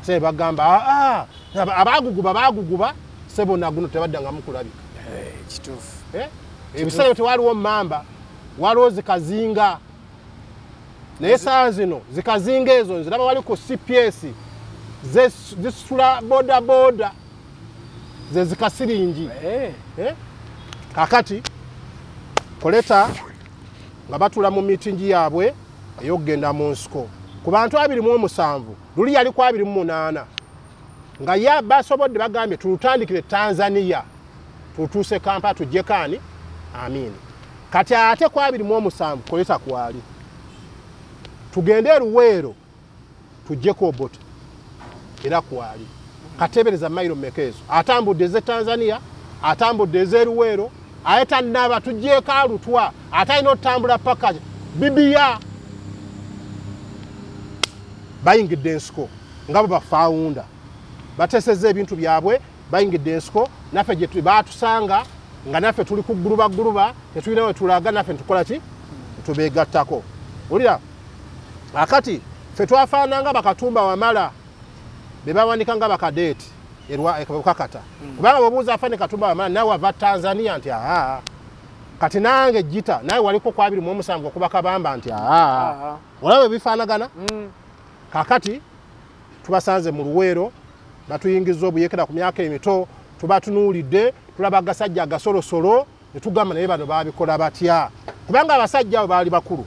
ssebo bagamba abaguguba baguguba ssebo naguno tebaddangamu kulabika. Kituufu. Ebiseera tewaliwo mmamba waliwo zikazinga. Naye saa zino zikazinga ezo nziraba wali ku CPS zisula boda boda ze zikasiringi. Kakati Koleta nga batula mu mitingi yaabwe ey'okugenda mu nsiko ku bantu 27, luli yali ku 28, nga ye basobodde bagambye tulutandikire Tanzania tutuuse Kampala tujje kaani Amin. Kati ate ku 27 Koleta kwali tugende e Luweero tujjeko Obote era kwali. Kateebereza mayiro mmeka ezo? Atambudde ez'e Tanzania, atambudde ez'e Luweero, aye tannaba tujjeeko alutwa, ate alina otutambula paka Bibiya. Bayingidde ensiko nga bwe bafaawunda, bateesezza ebintu byabwe, bayingidde ensiko, naffe gye baatusanga nga naffe tuli ku ggulubagguluba, tetulina we tulaga, naffe tukola ki? Tubeegattako. Wulira, akati ffe twafaananga Bakatumba Wamala be bawanika nga bakadeeti erwa Kakata, kubanga bw'obuuza afande Katumba Wamala nawe ava Tanzania nti aa. Kati nange Gita nawe waliko ku 27 okuba Kabamba nti aa. Olaba ebifaanagana. Kakati tubasanze mu Luweero, batuyingiza obuyekera ku myaka emito, tubatunuulidde, tulaba agasajja agasolosolo ne tugamba naye bano baabikola batya, kubanga abasajja abo baali bakulu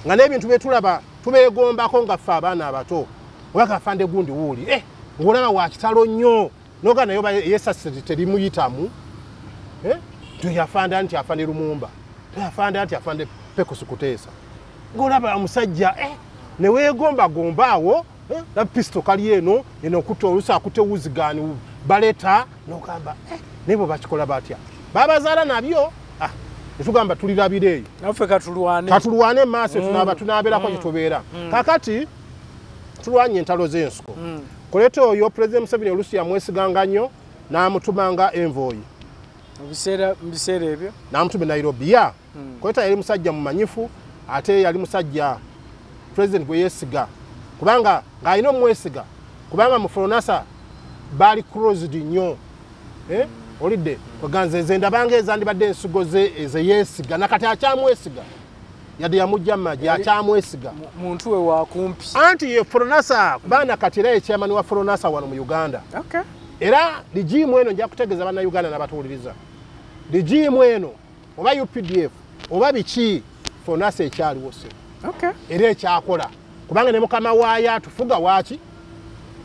nga n'ebintu bye tulaba tubeegombako nga ffe abaana abato. Oba kafande gundi wuuli ng'olaba wa kitalo nnyo, noga naye oba yesasi terimuyitamu, tuyafande nti afande Lumumba, tuyafande nti afande Pekusi Kuteesa, ng'olaba omusajja ne weegombagomba awo, la pisto kali eno eno okutta olusi akutte wuzigaani baleta, n'ogamba naye bwe bakikola batya, babazaala nabyo. Netugamba tulirabira eyo, naffe katulwane, katulwane maaso, tunaaba tunaabeerako gye tubeera. Kakati tulwanye entalo z'ensiko. Koleta oyo President Museveni olusi yamwesiganga nnyo n'amutumanga envoy mu biseera ebyo, n'amutuma e Nairobi ya. Koleta yali musajja mumanyifu, ate yali musajja president gwe yeesiga, kubanga ng'alina omwesiga, kubanga mu Fronasa baali closed nnyo. Olidde oganze nze ndabanga ezandibadde ensigo ze ezeyeesiga, nakati akyamwesiga, yadde yamujja mu magye akyamwesiga. Muntu we wakumpi. Anti ye Fronasa, kubanga kati era ye chairman wa Fronasa wano mu Uganda. Era regime eno, nja kutegeeza bannayuganda n'abatuwuliriza, regime eno oba UPDF oba biki, Fronasa ekyaliwo se era ekyakola, kubanga ne mukama waayo atufuga waaki,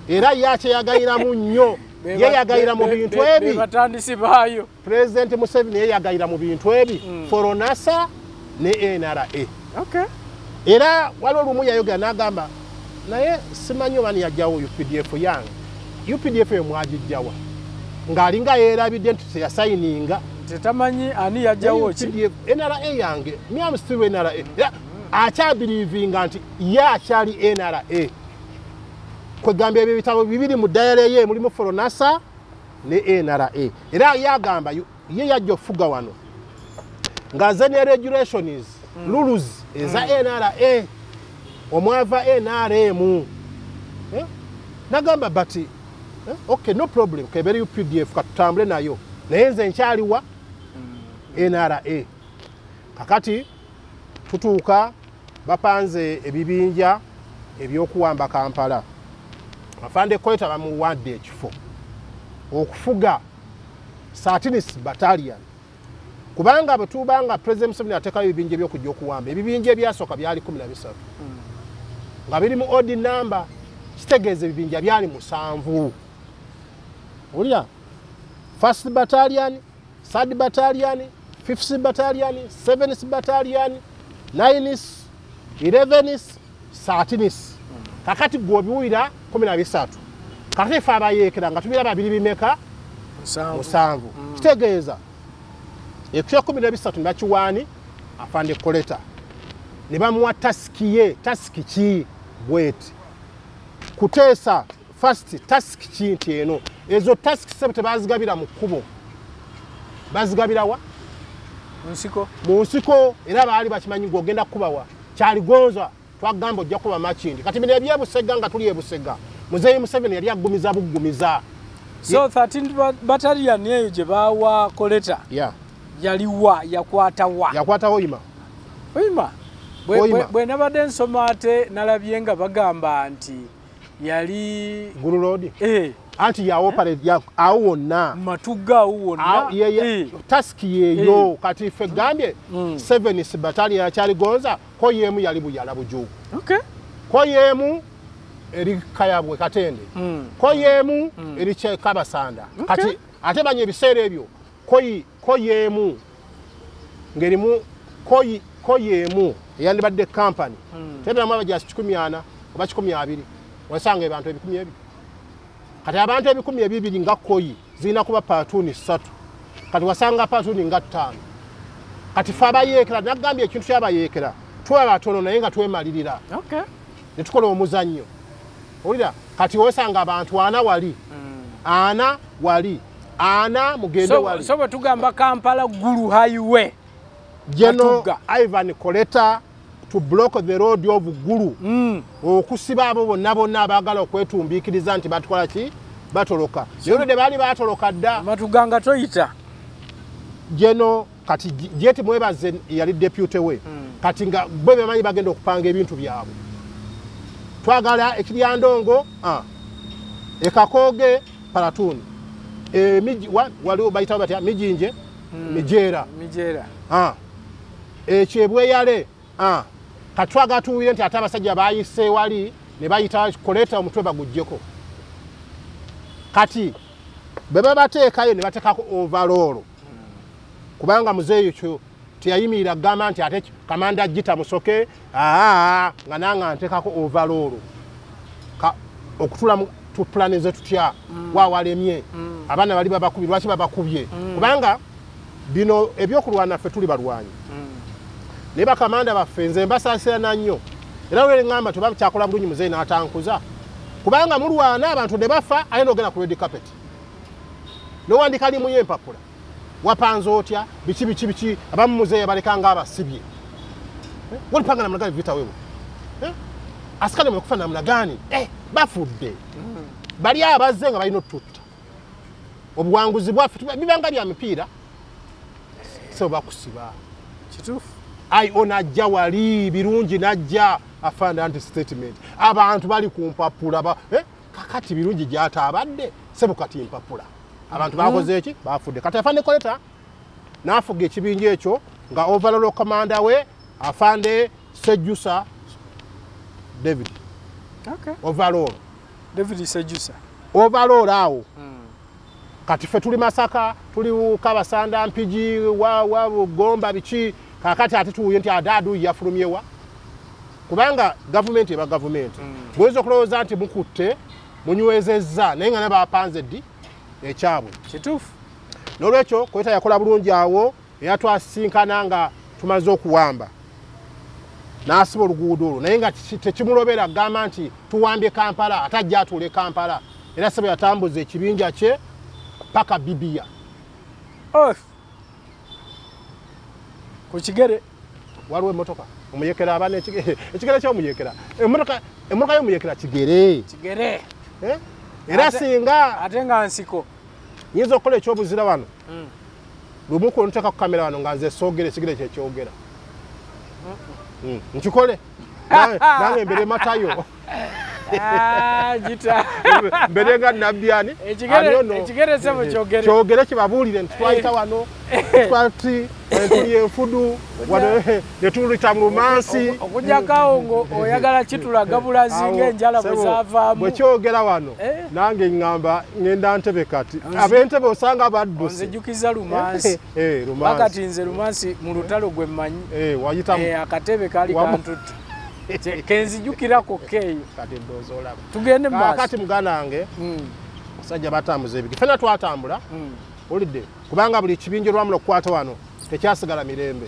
era ye akyeyagayiramu nnyo, yeyagayira mu bintu ebi. Batandisi baayo. President Museveni yeyagayira mu bintu ebi, Fronasa ne NRA. Era waliwo olumu yayogera n'agamba, naye simanyi oba niyajjawo UPDF yange, UPDF eyo mwagijjawa, ng'alinga yeerabidde nti teyasayininga. Tetamanyi ani yajjawo ki. UPDF, NRA yange, me am still NRA. Era akyabirivinga nti ye akyali NRA. Kwegamba ebyo ebitabo bibiri mu diary ye mulimu Fronasa ne NRA. Era yagamba ye yajja okufuga wano ng'aze ne regulations, rules eza NRA omwava NRM. Nagamba but okay, no problem, kebere UPDF katutambule nayo, naye nze nkyaliwa NRA. Kakati tutuuka bapanze ebibinja ebyokuwamba Kampala. Afande Koleta bamuwadde ekifo okufuga 13th Battalion, kubanga bwe tubanga President Museveni ateekayo ebibinja ebyokujja okuwamba, ebibinja ebyasooka byali 13 nga biri mu odd number, kitegeeza ebibinja byali 7. Olya 1st Battalion, 3rd Battalion, 5th Battalion, 7th Battalion, 9th, 11th, 13th. Kakati gwe obiwulira 13. Kakati ffe abayeekera nga tubiraba biri bimeka? 7. 7. Kitegeeza ekyo 13 ne bakiwaani afande Koleta, ne bamuwa task ye. Task ki bweti? Kuteesa first task ki nti eno ezo task sebe tebazigabira mu kkubo, bazigabira wa? Mu nsiko. Mu nsiko. Era baali bakimanyi ng'ogenda kukubawa Kyaligonza, twagamba ojja kuba Makindi. Kati bino ebyebusega nga tuli ebusega, Muzeeyi Museveni yali aggumiza buggumiza. So 13 Battalion eyo gye baawa Koleta yaliwa, yakwata wa? Yakwata Hoima. Hoima. Hoima. Bwe nabadde nsoma ate nalabye nga bagamba nti yali Gulu Road. Anti ya operate awo wonna. Matuga awo wonna. Task yeyo kati ffe gambye 7 battalion ya Kyaligonza ko yemu yali buyala bujugu. Okay. Ko yemu eri Kayabwe Katende. Ko yemu eri Kabasanda. Okay. Kati ate banye ebiseera ebyo ko yemu ngerimu ko yemu yandibadde company. Tebera abajasi 14 oba 12 wasanga abantu 12. Kati abantu 12 nga koyi zirina kuba platoon 3. Kati wasanga platoon nga 5. Kati fe abayeekera nagambye ekintu ky'abayeekera tuba batono naye nga twemalirira. Okay. Ne tukola omuzannyo. Owulira kati osanga abantu ana wali. Ana wali. Ana mugende wali. So bwe tugamba Kampala Gulu Highway. General Ivan Koleta to block the road of Gulu. Okusiba abo bonna bonna abaagala okwetumbiikiriza nti batukola ki? Batoloka. Naye olwedde baali batoloka dda. Matuganga toyita. General kati Jet Mwebaze yali deputy we. Kati nga bwe bamanyi bagenda okupanga ebintu byabwe. Twagala ekiryandongo ekakoge platoon. Waliwo bayita batya mijinje mijeera. Mijeera. Ekyebweyale katwaga tuwire nti ate abasajja bayise wali ne bayita Koleta omutwe baguggyeko. Kati bwe babateekayo ne bateekako overall. Kubanga muzeeyo kyo teyayimirira kugamba nti ate kamanda Gita Musoke nga nanga nteekako overall. Okutula tuplanize tutya wawalemye abaana bali babakubye lwaki babakubye kubanga bino ebyokulwana ffe tuli balwanyi. Naye bakamanda baffe nze mbasaasirana nnyo era lwe ŋŋamba tebakyakola bulungi muzeeyi n'atankuza kubanga mulwana abantu ne bafa ate n'ogenda ku red carpet n'owandika limu y'empapula wapanze otya biki biki biki abamu muzeeyi baleka nga abasibye. Walipanga namna gani vita wewe? Askari mmekufa namna gani? Bafudde. Bali abazze nga balina otutta. Obuwanguzi bwaffe bibanga bya mipiira. So bakusiba. Kituufu. Ayi onajja wali birungi najja afanda anti statement. Abantu bali ku mpapula kakati birungi gy'ataabadde sebo kati mpapula. Abantu bakoze eki bafudde. Kati afande Koleta n'afuga ekibinja ekyo nga overall commander we afande Sejusa David. Okay. Overall. David Sejusa. Overall awo. Kati ffe tuli Masaka, tuli Kabasanda, Mpigi, wa Gomba biki kakati ate tuwuye nti adaadu yafulumyewa. Kubanga gavumenti eba gavumenti. Bw'oyinza okulowooza nti mukutte munywezezza naye nga nabapanze ddi ekyabwe. Kituufu. N'olwekyo Koleta yakola bulungi awo era twasisinkana nga tumaze okuwamba. N'asiba oluguudo olwo naye nga tekimulobera agamba nti tuwambye Kampala ate ajja atuule Kampala. Era sebo yatambuza ekibinja kye paka Bibiya. Ku kigere waliwo emmotoka omuyekera abaana ekigere ky'omuyekera emmotoka y'omuyekera kigere. Kigere. Era singa ate nga nsiko nyinza okukola ekyobuzira wano. Lumu ku nteeka ku kamera wano nga nze soogera ekigere kye kyogera. Nkikole nange mbere matayo. Gita. Mbere nga nabbi ani? Ekigere sebo kyogere. Kyogere kibabuulire nti twayita wano twati tuli enfudu wano ne tuluyita mu lumansi. Okuggyako awo ng'oyagala kitulaga bulazi ng'enjala bwe zaavaamu. Bwe kyogera wano nange ŋŋamba ŋŋenda Ntebe kati. Ab'Entebe osanga badduse. Onzijjukiza lumansi. Lumansi. Wakati nze lumansi mu lutalo gwe mmanyi. Wayitamu. Akatebe kaali kantutte. Kenzijjukirako keeyo. Kati ndowooza olaba. Tugende mu maaso. Kaakati muganda wange abasajja batambuza ebigere. Ffenna twatambula. Owulidde kubanga buli kibinja olwamala okukwata wano tekyasigala mirembe.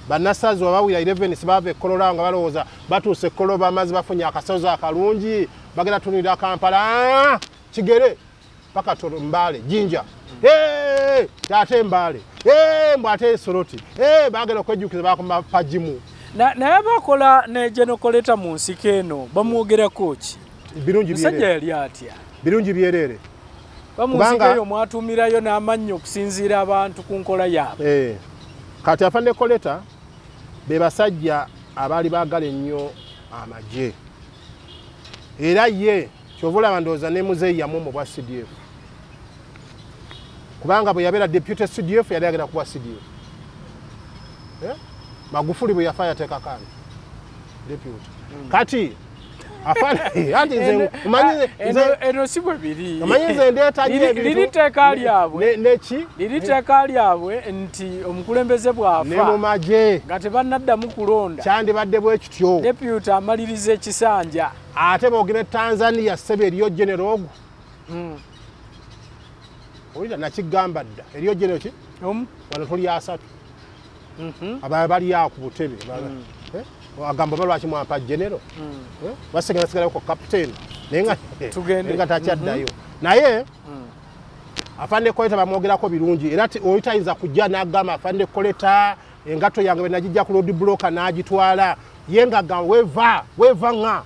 Bannasazi wabawulira 11 baava e Kololo nga balowooza batuuse e Kololo bamaze bafunye akasozi akalungi bagenda tunulira Kampala kigere paka Toro Mbale Jinja. Ate Mbale. Mbu ate Soroti. Bagenda okwejjukiza bakoma Pajimu. Naye bakola ne General Koleta mu nsiko eno bamwogerako ki? Birungi byerere. Musajja yali atya? Birungi byerere. Bamunsiko eyo mwatuumirayo n'amannyo okusinziira abantu ku nkola yaabwe. Kati afande Koleta be basajja abaali baagala ennyo amagye. Era ye Kyova olaba ndowooza ne muzeeyi yamuuma bwa CDF, kubanga bwe yabeera deputy CDF yali agenda kuba CDF. Magufuli bwe yafa yateeka kandi deputy. Kati eno si bwe biri. Omanyi nze ndeeta nnyo ebintu. Liri tteeka lyabwe. Neki? Liri tteeka lyabwe nti omukulembeze bw'afa ne mu magye nga tebannaddamu kulonda. Kyandibadde bwe kityo. Deputy amaliriza ekisanja. Ate bw'ogenda Tanzania ssebe eriyo general ogwo. Owulira nakigamba dda. Eriyo general ki? Wano tuli asatu. Abalala bali awo ku butebe. Agamba balwaki mwampa general? Basigala sigala ku captain. Naye nga takyaddayo. Naye afande Koleta bamwogerako birungi era oli tayinza kujja n'agamba afande Koleta engatto yange bwe nagijja ku road blocker n'agitwala ye nga weva nga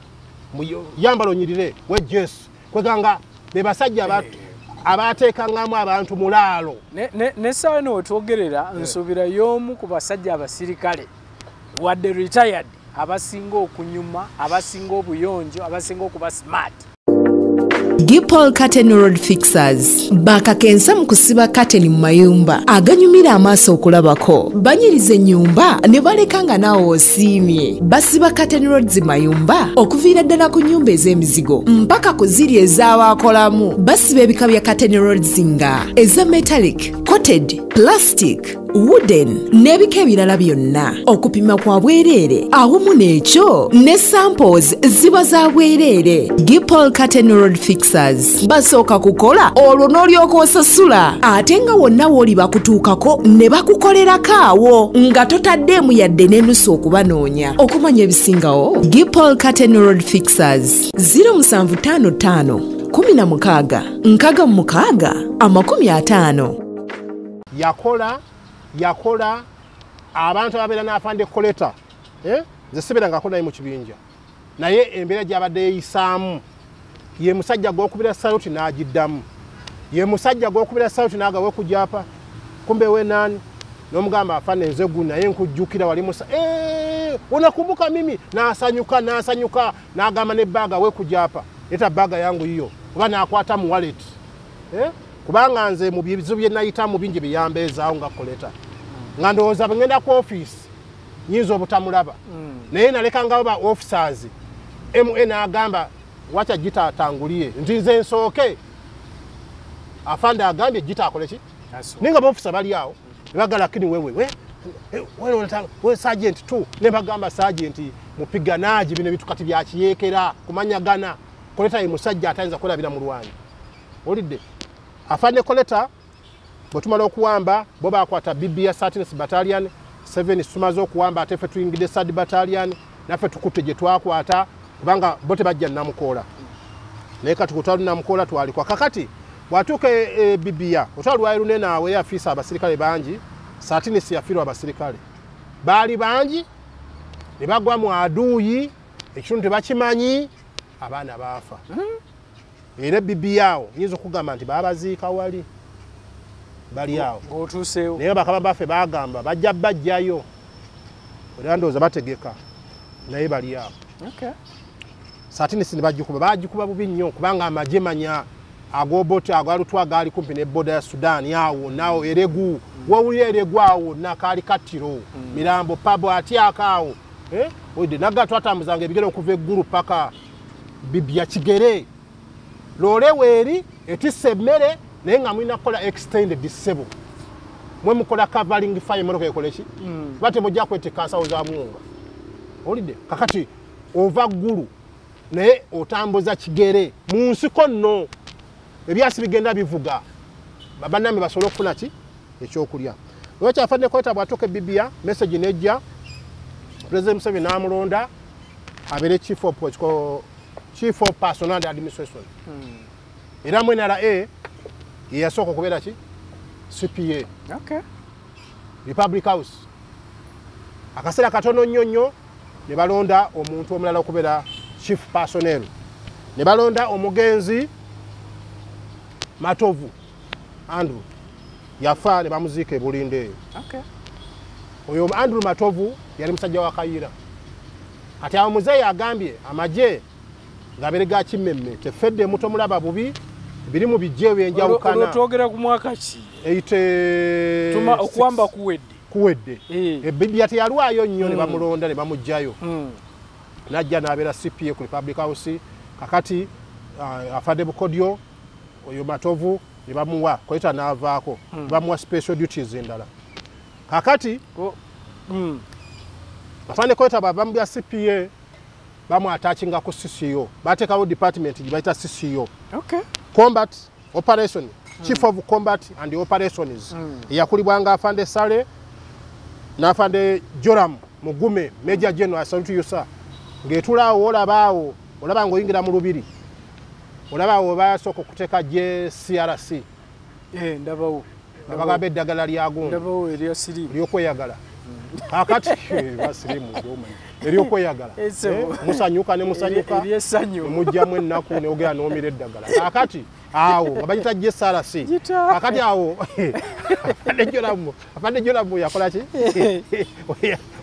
yambala onyirire we Jesu kweganga be basajja abateekangamu abantu mulaalo. N'essaawa eno wetwogerera nsuubira y'omu ku basajja abasirikale wadde retired abasinga okunyuma, abasinga obuyonjo, abasinga okuba smart. Gipol Curtain Road Fixers bakakensa mu kusiba curtain mu mayumba aganyumira amaaso okulabako. Banyiriza ennyumba ne baleka nga naawe osiimye. Basiba curtain roads mayumba okuviira ddala ku nnyumba ez'emizigo mpaka ku ziri ez'abaakolamu. Basiba ebika bya curtain roads nga eza metallic, coated, plastic, wooden n'ebika ebirala byonna. Okupima kwa bwereere awamu n'ekyo ne samples ziba za bwereere. Gipol Curtain Road Fixers basooka kukola olwo n'olyoka osasula, ate nga wonna w'oli bakutuukako ne bakukolerako awo nga totaddeemu yadde n'enusu okubanoonya. Okumanya ebisingawo, Gipol Curtain Road Fixers 0755 16 66 50. Yakola abantu ababeera n'afande Koleta. Nze sibeerangako naye mu kibinja, naye embeera gy'abadde yeeyisaamu ye musajja gw'okubira saluti n'agiddamu, ye musajja gw'okubira saluti n'agawa okujapa kumbe we nani n'omugamba afande nze gu naye nkujjukira wali musa unakumbuka mimi, n'asanyuka n'asanyuka n'agamba ne baaga we kujapa leta baaga yangu yiyo oba n'akwata mu wallet. Kubanga nze mu bizibu bye nayitamu bingi biyambeezaawo nga Koleta nga ndowooza bwe ngenda ku ofiisi nyinza obutamulaba, naye nalekangawo ba officers MN agamba wacha gita atangulie nti nze nsooke. Afande agambye gita akole ki? Ninga ba officer bali awo ne lakini wewe we sergeant tu ne bagamba sergeant mupiganaji bino bitu kati bya kiyeekera kumanyagana. Koleta ye musajja atayinza kulabira mu lwanyi. Olidde afande Koleta bwe tumala okuwamba bo bakwata BBS 13 Battalion 7 tumaze okuwamba ate ffe tuyingidde 3rd Battalion naffe tukutte gye twakwata kubanga bo tebajja Namukola, naye kati kutwala Namukola twalikwa. Kakati bw'atuuka e Bibiya otwala lwali lunene awo yafiisa abasirikale bangi. Satinisi yafiirwa abasirikale baali bangi ne bagwa mu aduuyi, ekitundu tebakimanyi, abaana baafa. Era Bibiya awo nyinza okugamba nti baabaziika wali bali awo naye bakaba baffe baagamba bajja bajjayo era ndowooza bategeka naye bali awo. Satinisi ne bagikuba, bagikuba bubi nnyo kubanga amagye manya ag'Obote agalutwa gaali kumpi ne boda ya Sudan awo naawo Eregu wawulira Eregu awo nakaali kattiro Mirambo Pabo atyaka awo oide naga twatambuzanga ebigere okuva eggulu paka Bibiya kigere loole weeri etisse emmere naye nga mulina kukola extended ssebo mwe mukola covering fire emmotoka ekole ki kuba temujja kwetikka nsawo za buwunga. Olidde kakati ova ggulu naye otambuza kigere mu nsiko nno ebyasi bigenda bivuga bannambe basobole okufuna ki ekyokulya. Lwaki afande Koleta bw'atuuka e Bibiya message nejja President Museveni n'amulonda abeere chief of personnel and administration. Era mu NRA ye yasooka okubeera ki CPA. Republic House. Akaseera katono nnyo nnyo ne balonda omuntu omulala okubeera chief personnel, ne balonda omugenzi Matovu Andrew yafa ne bamuziika e Bulinde eyo. Oyo Andrew Matovu yali musajja wa Kayira. Kati awo muzeeyi agambye amagye Ng'abeere ga kimmemme tefedde muto mulaba bubi biri mu bijje ebyenjawukana. Olwo twogera ku mwaka ki? 86. Tuma okuwamba kuwedde. Ebibya teyalwayo nnyo ne bamulonda ne bamuggyayo. Najja n'abeera CPA ku Republic House. Kakati afadde Bukodyo oyo Matovu ne bamuwa Koleta n'avaako. Bamuwa special duties endala. Kakati afande Koleta bava mu bya CPA bamu attachinga ku CCO. Bateekawo department gye bayita CCO. Okay. Combat Operation, Chief of Combat and Operations. Eyakulibwanga afande Sale n'afande Joram Mugume, Major General, I salute you sir. Ng'etulaawo olabaawo, olaba ng'oyingira mu lubiri. Olabaawo basooka okuteeka JCRC. Ndabawo. Abagamba eddagala lya gundi. Ndabawo erya siriimu. Ery'okweyagala. Kakati basiriimu gy'omanyi. Ery'okweyagala. Musanyuka ne musanyuka. Ery'essanyu. Mujjamu ennaku ne ogera n'omira eddagala. Kakati awo nga bagiyita JCRC. Kakati awo afande Joram yakola ki?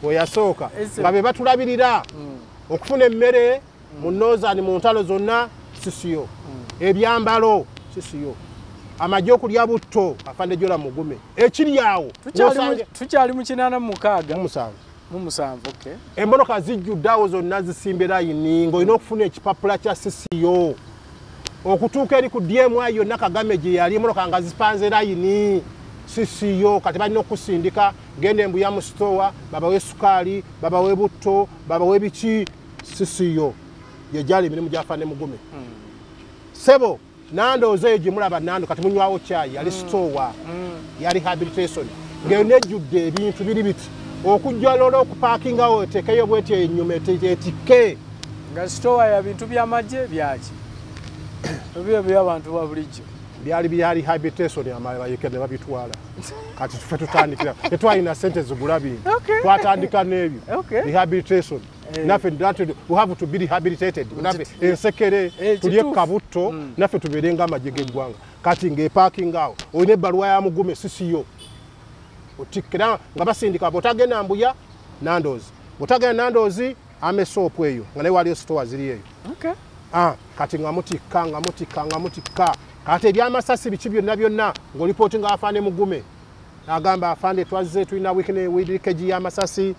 We yasooka. Nga be batulabirira okufuna emmere mu Northern mu ntalo zonna CCO. Ebyambalo CCO. Amagye okulya butto afande Joram Mugume. Ekiri awo tukyali mu 86. Mu 7. Okay. Emmotoka zijjudde awo zonna zisimbe layini ng'olina okufuna ekipapula kya CCO. Okutuuka eri ku DMI yonna Kagame gye yali emmotoka nga zipanze layini CCO. Kati balina okusindika genda embuya mu sitowa babawe sukaali babawe butto babawe biki CCO. Gye gyali emirimu gya afande Mugume. Sebo Nando eyo gye mulaba Nando kati munywawo caayi yali sitowa yali rehabilitation ng'erina ejjudde ebintu biri biti okujja lolo okupaakingawo oteekeyo bweti ennyuma etikke. Nga sitowa ya bintu by'amagye byaki? Ebyo by'abantu ba bulijjo. Byali bya rehabilitation abayeke ne babitwala. Kati tufe tutandikira tetwalina ssente zigula bintu. Twatandika n'ebyo. Rehabilitation. Naffe we have to be rehabilitated. Naffe ensekere tulye kabutto naffe tubeere ng'amagye g'eggwanga. Kati ng'epaakinga awo olina ebbaluwa ya Mugume CCO. Otikkira nga basindika bw'otagenda Mbuya Nandozi. Bw'otagenda Nandozi amesoopu eyo nga naye waliyo sitowa ziri eyo. Kati nga mutikka nga mutikka nga mutikka. Kati ebyamasasi biki byonna byonna ng'olipootinga afande Mugume. Agamba afande twazze tulina wiikeji y'amasasi.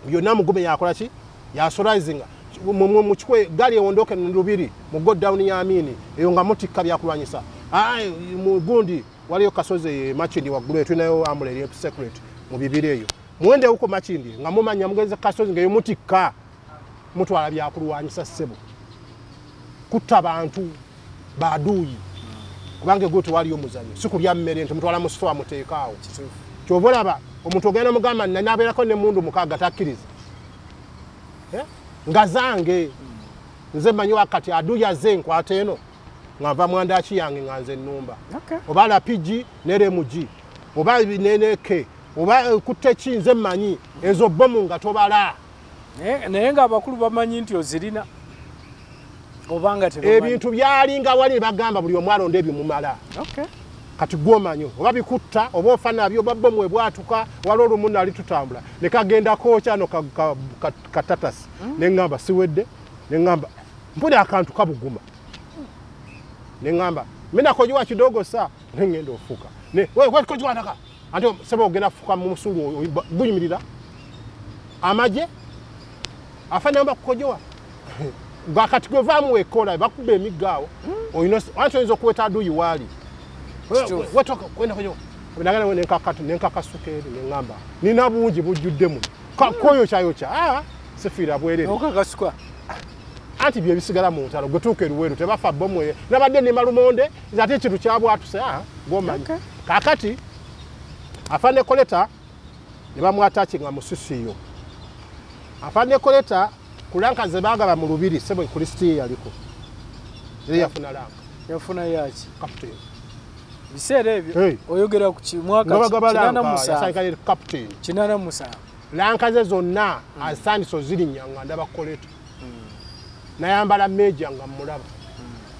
Byonna Mugume yakola ki? Yasolayizinga. Mu kikwe gaali ewondoke mu lubiri mu go down ya Amini eyo nga mutikka byakulwanyisa. Mu gundi waliyo kasozi Makindi waggulu eyo tulinayo amula eri secret mu bibiri eyo. Muwende huko Makindi nga mumanya mugenze kasozi ng'eyo mutikka mutwala byakulwanyisa ssebo. Kutta bantu baduuyi. Kubanga egwo tewaliyo muzannyo. Si kulya mmere nti mutwala mu sitowa muteekaawo. Ky'ova olaba omuntu ogenda mugamba nnabeerako n'emmundu 6 takkiriza. Nga zange nze mmanyi wakati aduuyi azze nkwata eno nga nva mwandaki yange nga nze nnumba. Oba RPG ne RMG oba ne K oba kutte ki nze mmanyi ezo bbomu nga tobala. Naye ng'abakulu bamanyi nti ozirina obanga tebamanyi. Ebintu byalinga wali bagamba buli omu alonda ebimumala. Kati gw'omanyi oba bikutta oba ofa nabyo oba bbomu ebwatuka waliwo olumu nali tutambula ne kagenda kookya no katatasi ne ŋŋamba siwedde ne ŋŋamba mpulira akantu kabuguma ne ŋŋamba mina kojiwa kidogo sa ne ŋŋenda ofuka ne we kojiwa nataka ate sebo ogenda fuka mu musulu guyimirira amagye afande amba kukojowa gakati gwevaamu wekola bakuba emiggo awo olina anti oyinza okuweta aduyi waali wetoka kwenda kojowa nagenda nenkakatu nenkakasuka eri neŋŋamba nina bungi bujjudde muno koyokyayokya sifiira bwerere okakasuka anti bye bisigala mu ntalo gwe tuuka eruweru tebafa bbomu eyo nabadde nnima lumonde nze ate ekintu kyabwatuse gw'omanyi. Kaakati afande Koleta ne bamwatakinga mu CCO. Afande Koleta ku lanka ze baagaba mu lubiri ssebo ku lisiti ye yaliko. Era yafuna lanka. Yafuna yaki? Captain. Biseera ebyo oyogera ku mwaka 87 captain. 87. Lanka ze zonna azitandise ozirinnya nga ndaba Koleta. Nayambala meja nga mmulaba.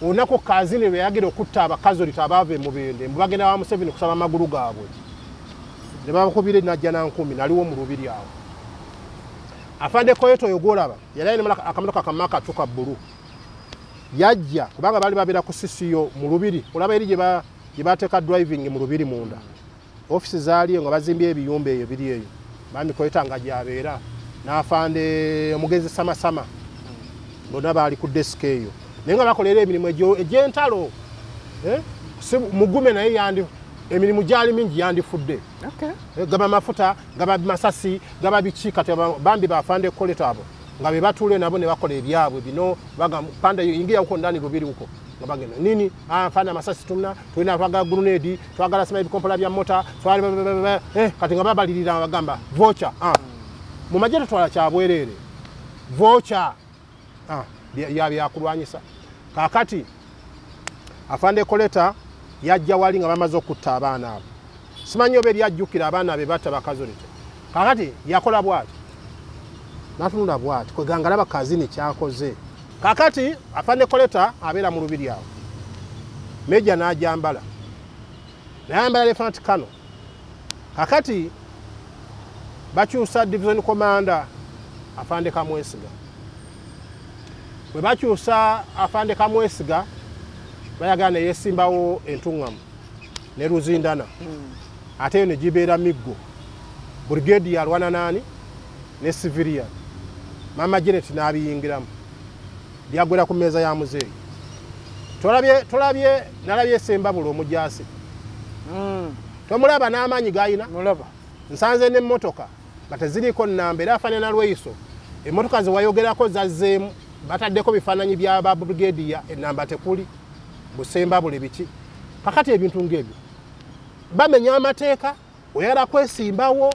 Olunaku Kazini lwe yagira okutta abakazi abaava e Mubende mbu bagenda wa Museveni kusaba amagulu gaabwe. Ne babakubira Najja Nankumi naliwo mu lubiri awo. Afande Koleta oyo gw'olaba yali alina akamotoka kamaka katuka bbulu. Yajja kubanga bali babeera ku CCO mu Lubiri, olaba eri gye bateeka driving mu Lubiri munda. Ofisi zaaliyo nga bazimbye ebiyumba eyo biri eyo. Bami Koleta nga gy'abeera n'afande omugezi Samasama bonna baali ku desk eyo, naye nga bakolera emirimu egy'entalo. Mugume naye yandi emirimu gyali mingi yandifudde. Gaba mafuta, gaba masasi, gaba biki. Kati bambi bafande Koleta abo nga be batuule nabo ne bakola ebyabwe bino, baga panda ingia huko ndani Lubiri huko nga bagenda nini, fana masasi tumna tulina, twagala grenade, twagala sima ebikompola bya mota, twali kati nga babalirira bagamba voucher. Mu magye tutwala kya bwerere voucher ya byakulwanyisa. Kakati afande Koleta yajja wali nga bamaze okutta abaana abo, simanyi oba eryajjukira abaana be batta bakazolete. Kakati yakola bw'ati, natunula bw'ati kweganga laba kazini kyakoze. Kakati afande Koleta abeera mu Lubiri awo, meja n'ajambala nayambala Lieutenant Colonel. Kakati bakyusa division commander afande Kamwesiga. Bwe bakyusa afande Kamwesiga bayagala ne yesimbawo entuŋŋamu ne Ruzindana, ate eyo ne gibeera miggo. Brigade yalwana naani ne civilian. Mama Janet n'abiyingiramu, byagwera ku mmeeza ya muzeeyi. Tolabye nalabye Sembabule omujaasi, tomulaba n'amaanyi g'ayina. Nsanze n'emmotoka nga teziriiko nnamba, era afaanana Lweiso. Emmotoka ze wayogerako zazzeemu, bataddeko bifaananyi bya ba brigadier, ennamba tekuli, Busembabule biki. Kakati ebintu ng'ebyo bamenya amateeka, oyagala kwesimbawo,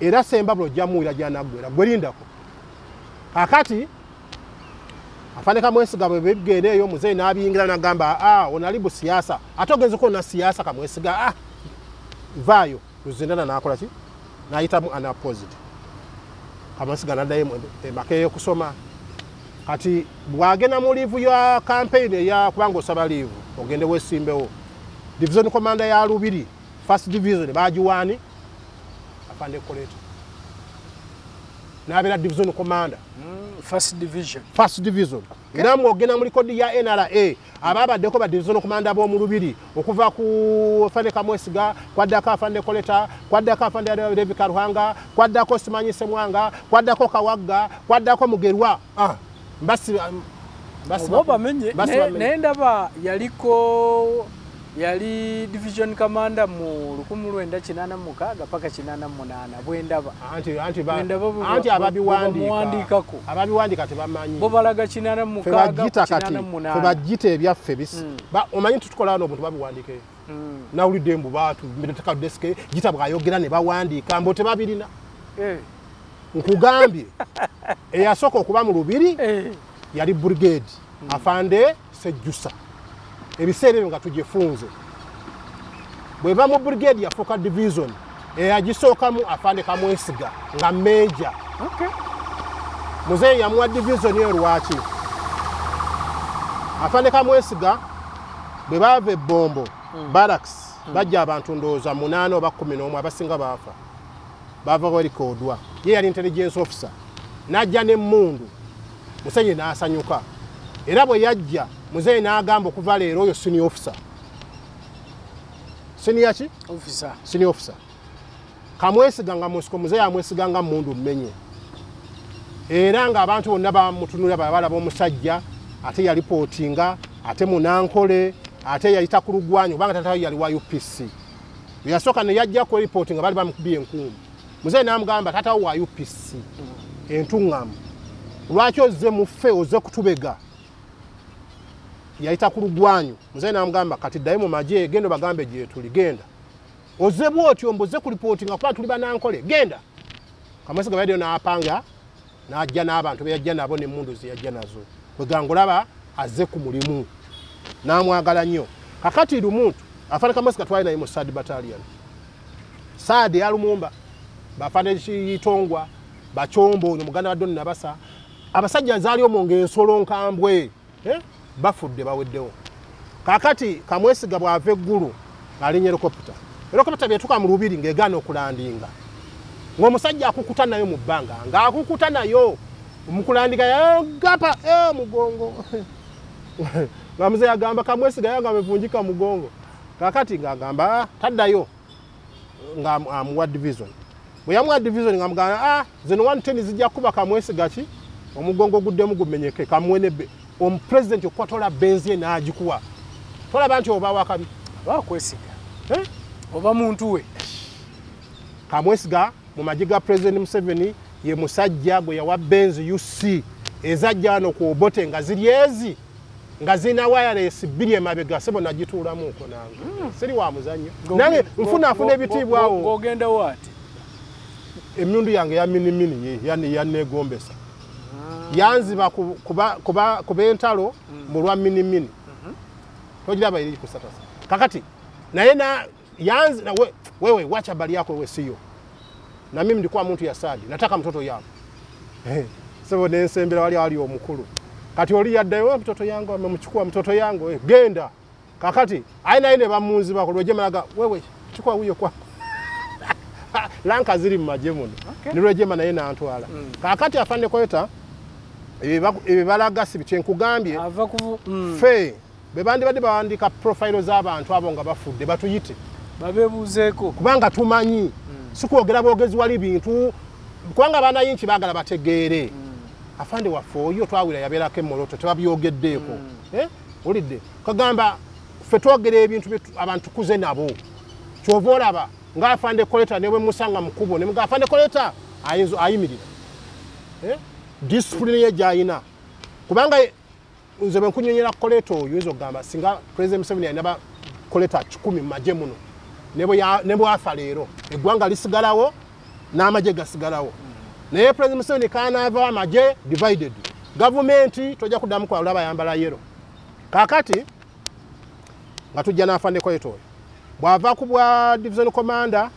era Sembabule ojja muwulira gy'anaggwera, gwe lindako. Kakati afande Kamwesiga bwe bigenda eyo, muzeeyi n'abiyingira n'agamba onalibu siasa, ate ogenzeko na siasa Kamwesiga, vaayo. Ruzindana n'akola ki, n'ayitamu unopposed. Kamwesiga n'addayo Makerere okusoma. Kati bw'agenda mu liivu ya campaign eya kubanga osaba liivu ogende weesimbewo, division commander ya Lubiri first division bagiwaani afande Koleta, n'abeera division commander first division. First division. Era mwogenda mu likodi ya NRA ababaddeko ba division commander b'omu Lubiri okuva ku afande Kamwesiga, kwaddako afande Koleta, kwaddako afande Levi Karuhanga, kwaddako Simanyi Semwanga, kwaddako Kawagga, kwaddako Mugerwa. Bamenye naye ndaba yaliko yali division commander mu 1986 paka 88 bwendaba. Anti ababiwandiika tebamanyi, bo balaga 86 88 febagita ebyaffe bisi. Omanyi tutukola wano obuntu babiwandiike. Nawulidde mbu baatu mbeteka desk gita bwayogera ne bawandiika mbu tebabirina. Nkugambye eyasooka okuba mu Lubiri yali brigade afande Sejjusa. Ebiseera ebyo nga tugifunze. Bweva mu brigade yafuuka division eyagisookamu afande Kamwesiga nga major. Muzeeyi yamuwa division eyo lwaki? Afande Kamwesiga bwe baava e Bombo barracks bajja abantu ndowooza 8 oba 11 abasinga baafa, baava werikodwa. Ye yali intelligence officer, n'ajja n'emmundu, Muzeeyi n'asanyuka. Era bwe yajja muzeeyi n'agamba okuva leero oyo senior officer. Senior ki? Officer. Senior officer. Kamwesiga nga musiko, muzeeyi amwesiga nga mmundu mmenye. Era ng'abantu bonna bamutunulira balaba omusajja, ate yalipootinga, ate munankole, ate yayita ku lugwanyu kubanga taata we yali wa UPC. Bwe yasooka ne yajja ku ripootinga bali bamukubye enkumbi. Muzeeyi n'amugamba taata wo wa UPC entuŋŋamu, lwaki ozze muffe ozze kutubega? Yayita ku lugwanyu. Muzeeyi n'amugamba kati ddayo mu magye, genda obagambe gye tuli, genda. Ozze bw'otyo mbu ozze kulipootinga kuba tuli banankole, genda. Kamwesiga yaddeyo n'apanga n'ajja n'abantu be yajja nabo n'emmundu ze yajja nazo. Kweganga olaba azze ku mulimu n'amwagala nnyo. Kakati Lumuntu afande Kamwesiga twali naye mu 3rd battalion. Saadi ya Lumumba, bafande Kitongwa, Bachombo ono muganda wa Don Nabasa, abasajja zaali omwo ng'ensolo nkambwe, bafudde baweddewo. Kakati Kamwesiga bw'ava eggulu alinnya helicopter. Helicopter byetuuka mu Lubiri ng'egaana okulandinga, ng'omusajja akukuta nayo mu bbanga, ng'akukuta nayo mukulandika gapa mugongo. Nga mzee agamba Kamwesiga yange amevunjika mugongo. Kakati ng'agamba taddayo, nga amuwa division. Bwe yamuwa division ng'amugamba zino 110 zijja kuba Kamwesiga ki omugongo guddemu gumenyeke kamuwe omupresident okwatola Benz ye n'agikuwa. Tolaba nti oba wakabi bakwesiga oba muntu we. Kamwesiga mu magye ga President Museveni ye musajja gwe yawa Benz UC ezajja wano ku Obote nga ziri ezi nga zirina wireless 2 emabega sebo nagituulamuko nange. Siri wa muzannyo nange nfunafuna ebitiibwa awo. Ng'ogenda waati emmundu yange ya minimini yanneegombesa yanziba kuba entalo mu lwa minimini. Togiraba eri kusatasa kakati naye na yanzi na wewe wacha bali yako wewe sio na mimi ndikuwa muntu ya sadi nataka mtoto yangu. Sebo nensembera wali ali omukulu kati oli yaddayo mtoto yangu amemchukua mtoto yangu genda. Kakati aina ine bamunzi bako Rwejema wewe chukua huyo kwako. Lanka ziri mu magye muno. Ni Rwejema naye nantwala. Kakati afande Koleta ebibalaga si bitye nkugambye ava ku fe bebandi badde bawandika profile z'abantu abo nga bafudde batuyite babebuuzeeko kubanga tumanyi sikwogera bwogezi wali bintu kubanga abaana yinki baagala bategeere. Afande waffe oyo twawira yabeerako emmoloto tebabyogeddeeko. Olidde kagamba ffe twogera ebintu abantu tukuze nabo. Kyova olaba nga afande Koleta ne bwe musanga mu kkubo ne muga afande Koleta ayimirira. Discipline ye gy'ayina kubanga nze bwe nkunyonyera Koleta oyo oyinza okugamba singa President Museveni alina ba Koleta 10 mu magye muno ne bwafa leero eggwanga lisigalawo n'amagye gasigalawo. Naye President Museveni kanaava amagye divided. Gavumenti tojja kuddamu kwalaba yambala yero. Kakati nga tujja n'afande Koleta oyo bw'ava ku bwa division commander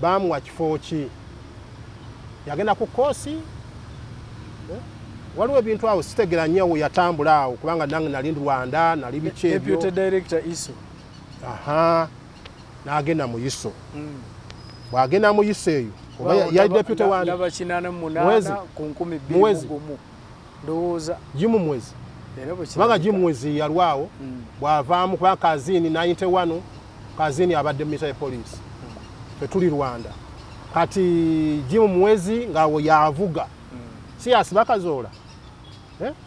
bamuwa kifo ki yagenda ku koosi. Waliwo ebintu awo sitegera nnyo yatambula awo kubanga nange nali Rwanda nali biki ebyo. Deputy Director ISO. N'agenda mu ISO. Bw'agenda mu ISO eyo oba yali deputy wani? Ndaba 88 ku 2001 ndowooza Jimu Mwezi. Kubanga Jimu Mwezi yalwawo bw'avaamu kuba Kazini 91 Kazini abadde military police. Ffe tuli Rwanda. Kati Jimu Mwezi ng'awo yavuga. Si asiba Kazola.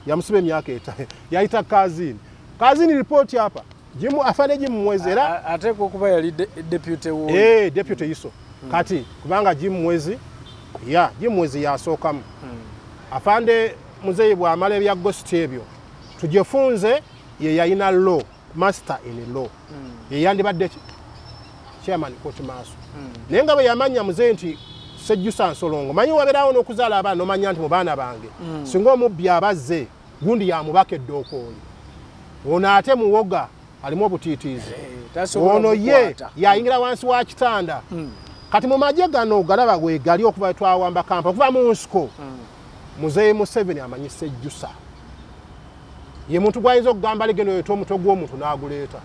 Yamusiba emyaka 5. Yayita Kazini. Kazini report hapa. Jimu afande Jimu Mwezi era ateekwa okuba yali deputy wo. Deputy ISO. Kati kubanga Jimu Mwezi Jimu Mwezi yasookamu. Afande muzeeyi bw'amala ebya ghost ebyo tujefunze ye yalina law, master in law. Ye yandibadde chairman court maaso. Naye nga bwe yamanya muzeeyi nti Sejjusa Nsolongo manyi wabeerawo n'okuzaala abaana n'omanya nti mu baana bange singa omubbi abazze gundi yamubaka eddookooli ono ate muwoga alimu obutiitiizi ono ye yayingira wansi wa kitanda. Kati mu magye gano galaba wegali okuva twawamba Kampala okuva mu nsiko. Muzeeyi Museveni amanyi Sejjusa ye muntu gwayinza okugamba ligeno yoto omutwe gw'omuntu n'aguleeta.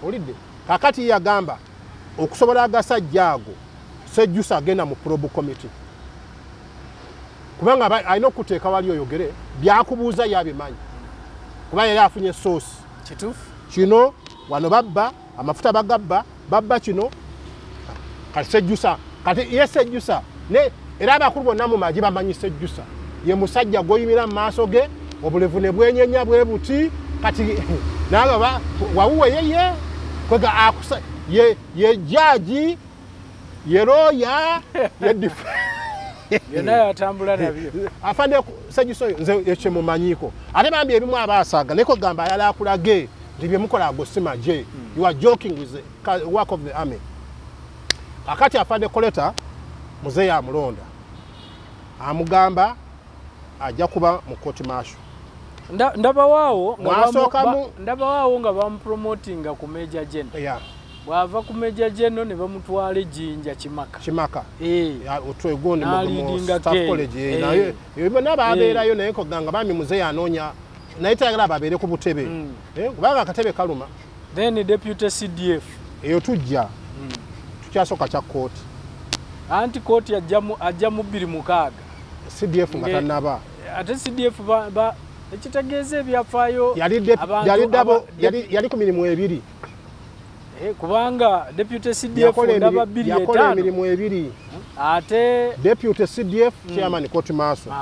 Olidde kakati yagamba okusobola agasajja ago Sejjusa agenda mu probe committee kubanga alina okuteeka wali oyogere byakubuuza yabimanyi kuba yali afunye source kituufu kino wano babba amafuta bagabba babba kino kati Sejjusa kati ye Sejjusa ne era abakulu bonna mu magye bamanyi Sejjusa ye musajja gw'oyimira mu maaso ge obulevu ne bwenyenya bwe buti kati n'alaba wawuwe yeye kwega akusa ye jaji ye lawyer ye byonna yatambula nabyo. Afande Sejjusa oyo nze ekyo mumanyiko ate bambi ebimu abasaaga naye kogamba ayala akulage nti bye mukola ago si magye. You are joking with the work of the army. Kakati afande Koleta muzeeyi amulonda amugamba ajja kuba mu court martial. Ndabawaawo nga bamupromotinga ku Major General. Bw'ava ku Major General ne bamutwala e Jinja Kimaka. Kimaka. Otwegondi mu staff college naye bonna babeerayo naye koganga bami muzeeyi anoonya naye tayagala babeere ku butebe. Kubanga akatebe kaluma. Then deputy CDF. Eyo tujja. Tukyasooka kya kooti. Anti kooti ajja mu 2006. CDF nga tannaba. Ate CDF Ekitegeeza ebyafaayo yali ku mirimu ebiri. Kubanga deputy CDF ndaba 2 yakola emirimu ebiri. Ate deputy CDF chairman court martial.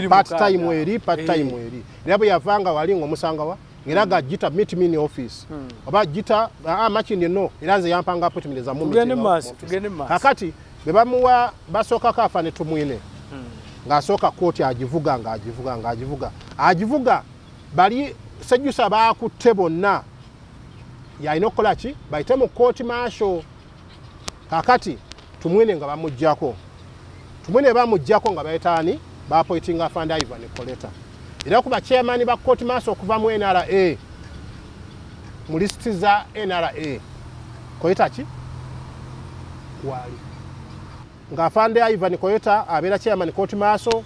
Part time eri, part time eri. Era bwe yavanga wali ng'omusanga wa era ga Gita meet me in office. Oba Gita Makindye no era nze yampanga appointment za mu meeting. Tugende maaso. Kakati be bamuwa basooka kafa ne Tumwine. Ng'asooka kooti agivuga ng'agivuga ng'agivuga. Agivuga bali Sejusa baakutte bonna. Yalina okukola ki? Bayite mu kooti martial. Kakati Tumwine nga bamuggyako. Tumwine bamuggyako nga bayitaani baapointinga Afande Ivan Koleta. Era kuba chairman ba kooti martial okuva mu NRA. Mu lisiti za NRA. Koleta ki? Wali. Nga Afande Ivan Koleta abeera chairman kooti martial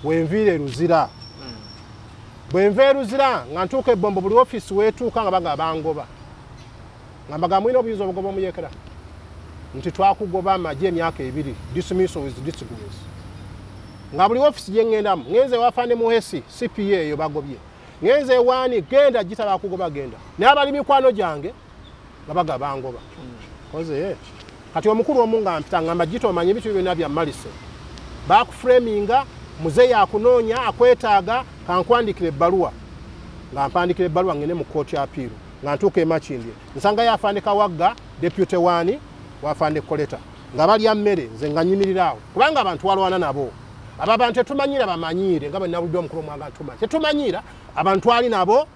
wenviire Luzira. Bwenva e Luzira nga ntuuka e Bombo buli ofiisi weetuuka nga baga bangoba. Nga mbaga mulina obuyinza obugoba omuyekera. Nti twakugoba amagye emyaka 2 dismissal with disgrace. Nga buli ofiisi gye ŋŋendamu ŋŋenze ewa Afande Muhesi CPA eyo bagobye. Ŋŋenze ewaani genda Gita bakugoba genda. Naye abali mikwano gyange nga baga bangoba. Koze kati omukulu omu nga mpita ngamba Gita omanyi ebintu byonna bya Malise. Baakuframinga muzeeyi akunoonya akwetaaga kankwandikira ebbaluwa. Nga mpandikira ebbaluwa ngende mu kooti appeal. Nga ntuuka e Makindye. Nsangayo Afande Kawagga deputy waani wa Afande Koleta. Nga balya mmere nze nga nnyimirira awo. Kubanga abantu walwana nabo. Abo abantu tetumanyira bamanyiire nga bwe nabulidde omukulu omwaga ntumanyi. Tetumanyira abantu ali nabo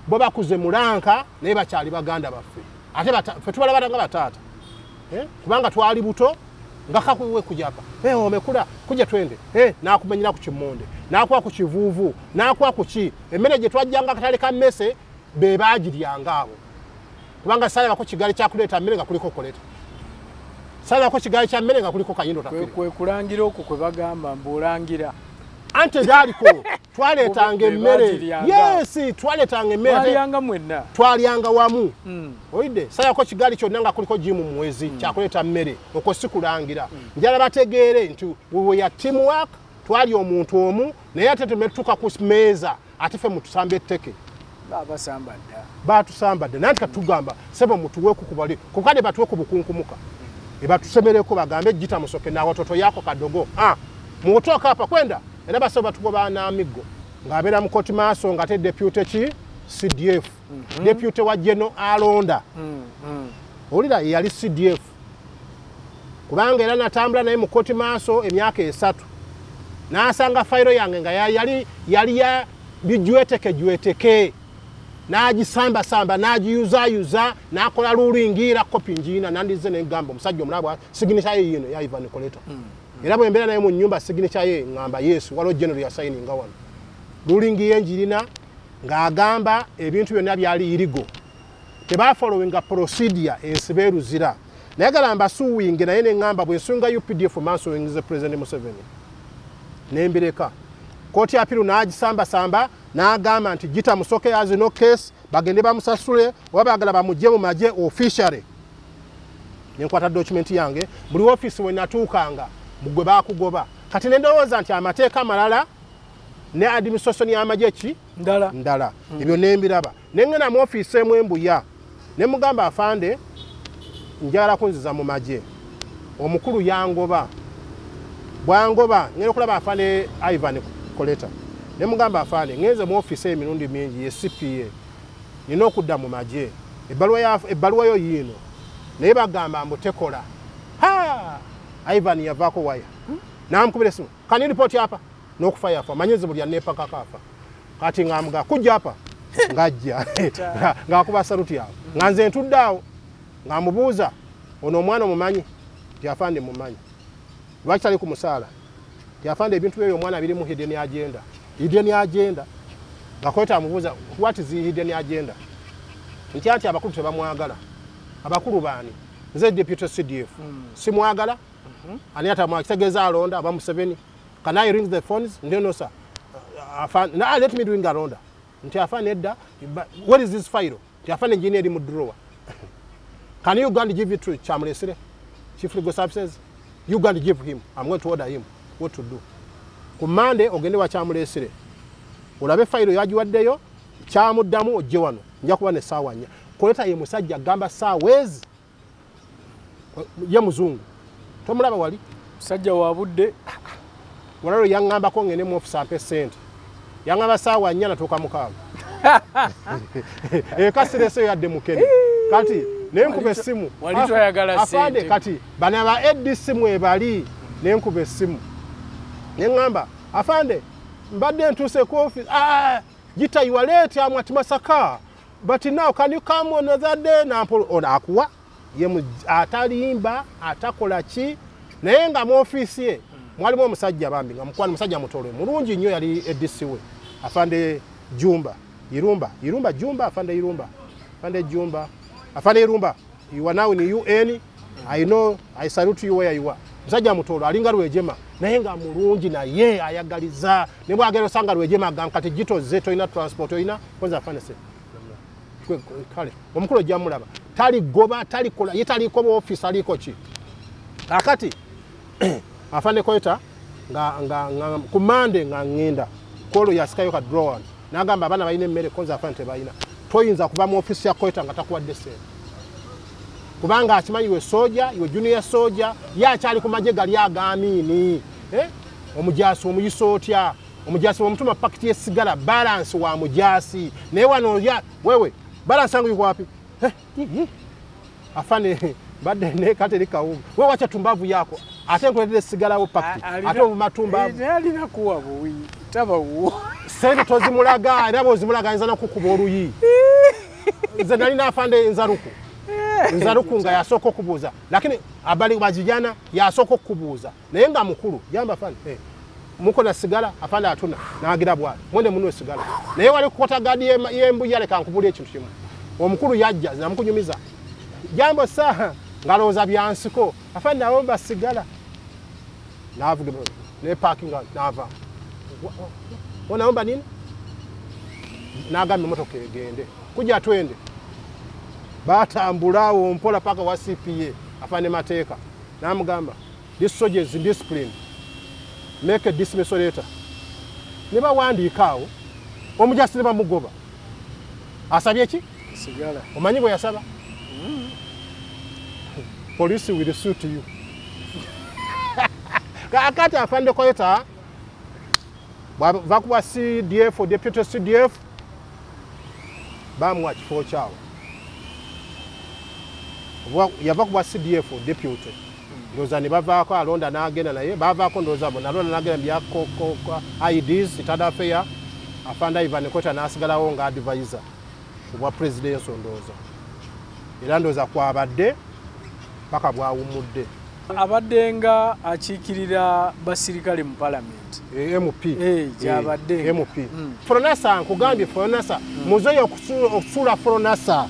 bo bakuze mulanka naye bakyali baganda baffe. Ate ffe tubalaba nga bataata. Kubanga twali buto nga kakuwe kujapa. Omekula kuja twende. Nakumenyera ku kimonde. Nakuwa ku kivuuvu, nakuwa ku ki. Emmere gye twajjanga akatale ka mmese be baagiryanga abo. Kubanga saalabako kigaali kya kuleeta mmere nga kuliko Koleta. Saalabako kigaali kya mmere nga kuliko Kayindo Tafire. Kwe kulangira okwo kwe bagamba mbu olangira. Ante byaliko twaleetanga emmere. Yes, twaleetanga emmere. Twalyanga mwenna. Twalyanga wamu. Oyidde saalabako kigaali kyonna nga kuliko Jim Muhwezi kyakuleeta mmere. Okwo si kulangira. Njala bategeere nti we were teamwork, twali omuntu omu naye ate tetuuka ku mmeeza ate ffe mutusamba etteke. Babasamba dda. Batusamba dda. Nanti katugamba sebo mutuweeku ku bali. Kukade batuwe ku bukunkumuka. Ebatusemereko bagambe Gita Musoke na watoto yako kadogo. Muotoka hapa kwenda. Era basebo batugoba n'amiggo. Ng'abeera mu kooti maaso ng'ate deputy ki CDF. Deputy wa General Alonda. Owulira yali CDF. Kubanga era natambula naye mu kooti maaso emyaka 3. N'asanga fayiro yange nga yali ya bijweteke jweteke. N'agisambasamba n'agiyuzayuza n'akola lulingira kopi njiina nandize n'egamba omusajja omulaba signature ye yino ya Ivan Koleta. Era bwe mbeera naye mu nnyumba signature ye ngamba Yesu waliwo general yasayininga wano. Ruling ye njirina ng'agamba ebintu byonna byali irigo. Tebafollowinga procedure ensibe Luzira. Naye galamba suwinge naye ne ngamba bwe nsunga UPDF mansuwingize President Museveni. Nembireka. Kooti appeal n'agisambasamba n'agamba nti Gita Musoke has no case bagende bamusasule oba baagala bamugye mu magye officially. Nenkwata document yange buli office we natuukanga mugwe baakugoba. Kati ne ndowooza nti amateeka malala ne administration y'amagye ki ndala. Ebyo nembiraba. Ne ngenda mu office emu embuya ne mugamba afande njagala kunziza mu magye. Omukulu yangoba. Bwangoba ngenda okulaba afande Ivan Koleta. Ne mugamba afande ngenze mu office emirundi mingi ye CPA. Nina okudda mu magye. Ebbaluwa yo yiino. Naye bagamba mbu tekola. Ha! Ivan yavaako waya. N'amukubira essimu. Can you report hapa? N'okufa yafa. Manyezi buli yanneepakako afa. Kati ng'amuga kujja hapa. Ng'ajja. Ng'akuba saluti awo. Nga nze ntudde awo. Ng'amubuuza ono omwana omumanyi? Nti afande mumanyi. Lwaki tali ku musaala? Nti afande ebintu ebyo omwana birimu hidden agenda. Hidden agenda. Nga Koleta amubuuza what is the hidden agenda? Nti anti abakulu tebamwagala. Abakulu baani? Nze deputy CDF. Simwagala. Ani ata kitegeeza alonda aba Museveni. Can I ring the phones? Nti no sir. Afande, let me ring alonda. Nti afande edda. What is this file? Nti afande engineer eri mu drawer. Can you go and give it to Chamlesire? Chief Legal Services? You go and give him. I'm going to order him what to do. Ku Monday ogende wa Chamlesire. Olabe fayiro yagiwaddeyo kyamuddamu ojje wano nja kuba n'essaawa 4. Koleta ye musajja agamba ssaawa ezi ye muzungu. Tomulaba wali? Musajja wa budde. Walalo yaŋŋambako ngende mu ofisi ampe ssente. Yaŋŋamba ssaawa 4 natuuka 6. Ekasireseyo yadde mukene. Kati nenkuba essimu. Wali toyagala ssente. Kati bano aba ADC mwebali nenkuba essimu. Neŋŋamba afande mbadde ntuuse ku office. Ah, Gita you are late, I'm at Masaka. But now can you come on another day? Nampolo ono akuwa ye atalimba atakola ki naye nga mu office ye mwalimu omusajja bambi nga mukwano musajja mutolo mulungi nnyo yali ADC we afande Jumba Irumba Irumba Jumba afande Irumba afande Jumba afande Irumba, you are now in UN. I know, I salute you where you are. Musajja mutolo alinga Rwejema naye nga mulungi naye ayagaliza ne bwagera osanga Rwejema agamba kati Gito ze toyina transport oyina kwanza afande se kale omukulu ojja mulaba tali goba tali kola ye taliko mu office aliko ki. Kakati afande Koleta nga ku Monday nga ngenda kolo yasikayo ka drawer nagamba abaana balina emmere konza afande tebalina. Toyinza kuva mu office ya Koleta nga takuwadde ssente kubanga akimanyi we soja iwe junior soja ye akyali ku magye gali ag'Amini. Omujaasi omuyisa otya? Omujaasi omutuma pakiti y'essigala balance wa mujaasi naye wano ya wewe balance yangu yuko wapi? Afande badde ne kateri kawunga wewe wacha tumbavu yako ate nkuletera essigalawo pakiti ate obumatumbavu alina kuwa buwi taba wuwo sente tozimulaga era bw'ozimulaga ayinza n'okukuba oluyi. Nze nalina afande Nzaruku Nzaruku nga yasooka okubuuza lakini abali bajijana yasooka okubuuza naye nga mukulu jamba afande muko na sigala afande atuna nagira bwana mwende munwe sigala naye wali kukota gadi yembuya leka nkubulye ekintu kimu. Omukulu yajja namukunyumiza jambo saha ngalowooza byansiko afande awomba sigala navuga ne parking nava wanaomba nini nagamba emotoka egende kujja twende batambulawo mpola paka wa CPA afande mateeka namugamba this soldier is indiscipline make a dismissal letter. Ne bawandiika awo omujasi ne bamugoba asabye ki sigala omanyi bwe yasaba police will suit you. Kakati afande Koleta bava kuba CDF deputy CDF bamuwa kifo kyawo. Yava kuba CDF deputy ndowooza ne bavaako alonda n'agenda naye bavaako ndowooza bo nalonda n'agenda bya IDs Internal Affairs afande Ivan Koleta n'asigalawo nga advisor obwa presidency ndowooza era ndowooza kwabadde paka bwawummudde. Abadde nga akiikirira basirikale mu parliament MP gyabadde MP Fronasa nkugambye Fronasa muzeeyi okusuula Fronasa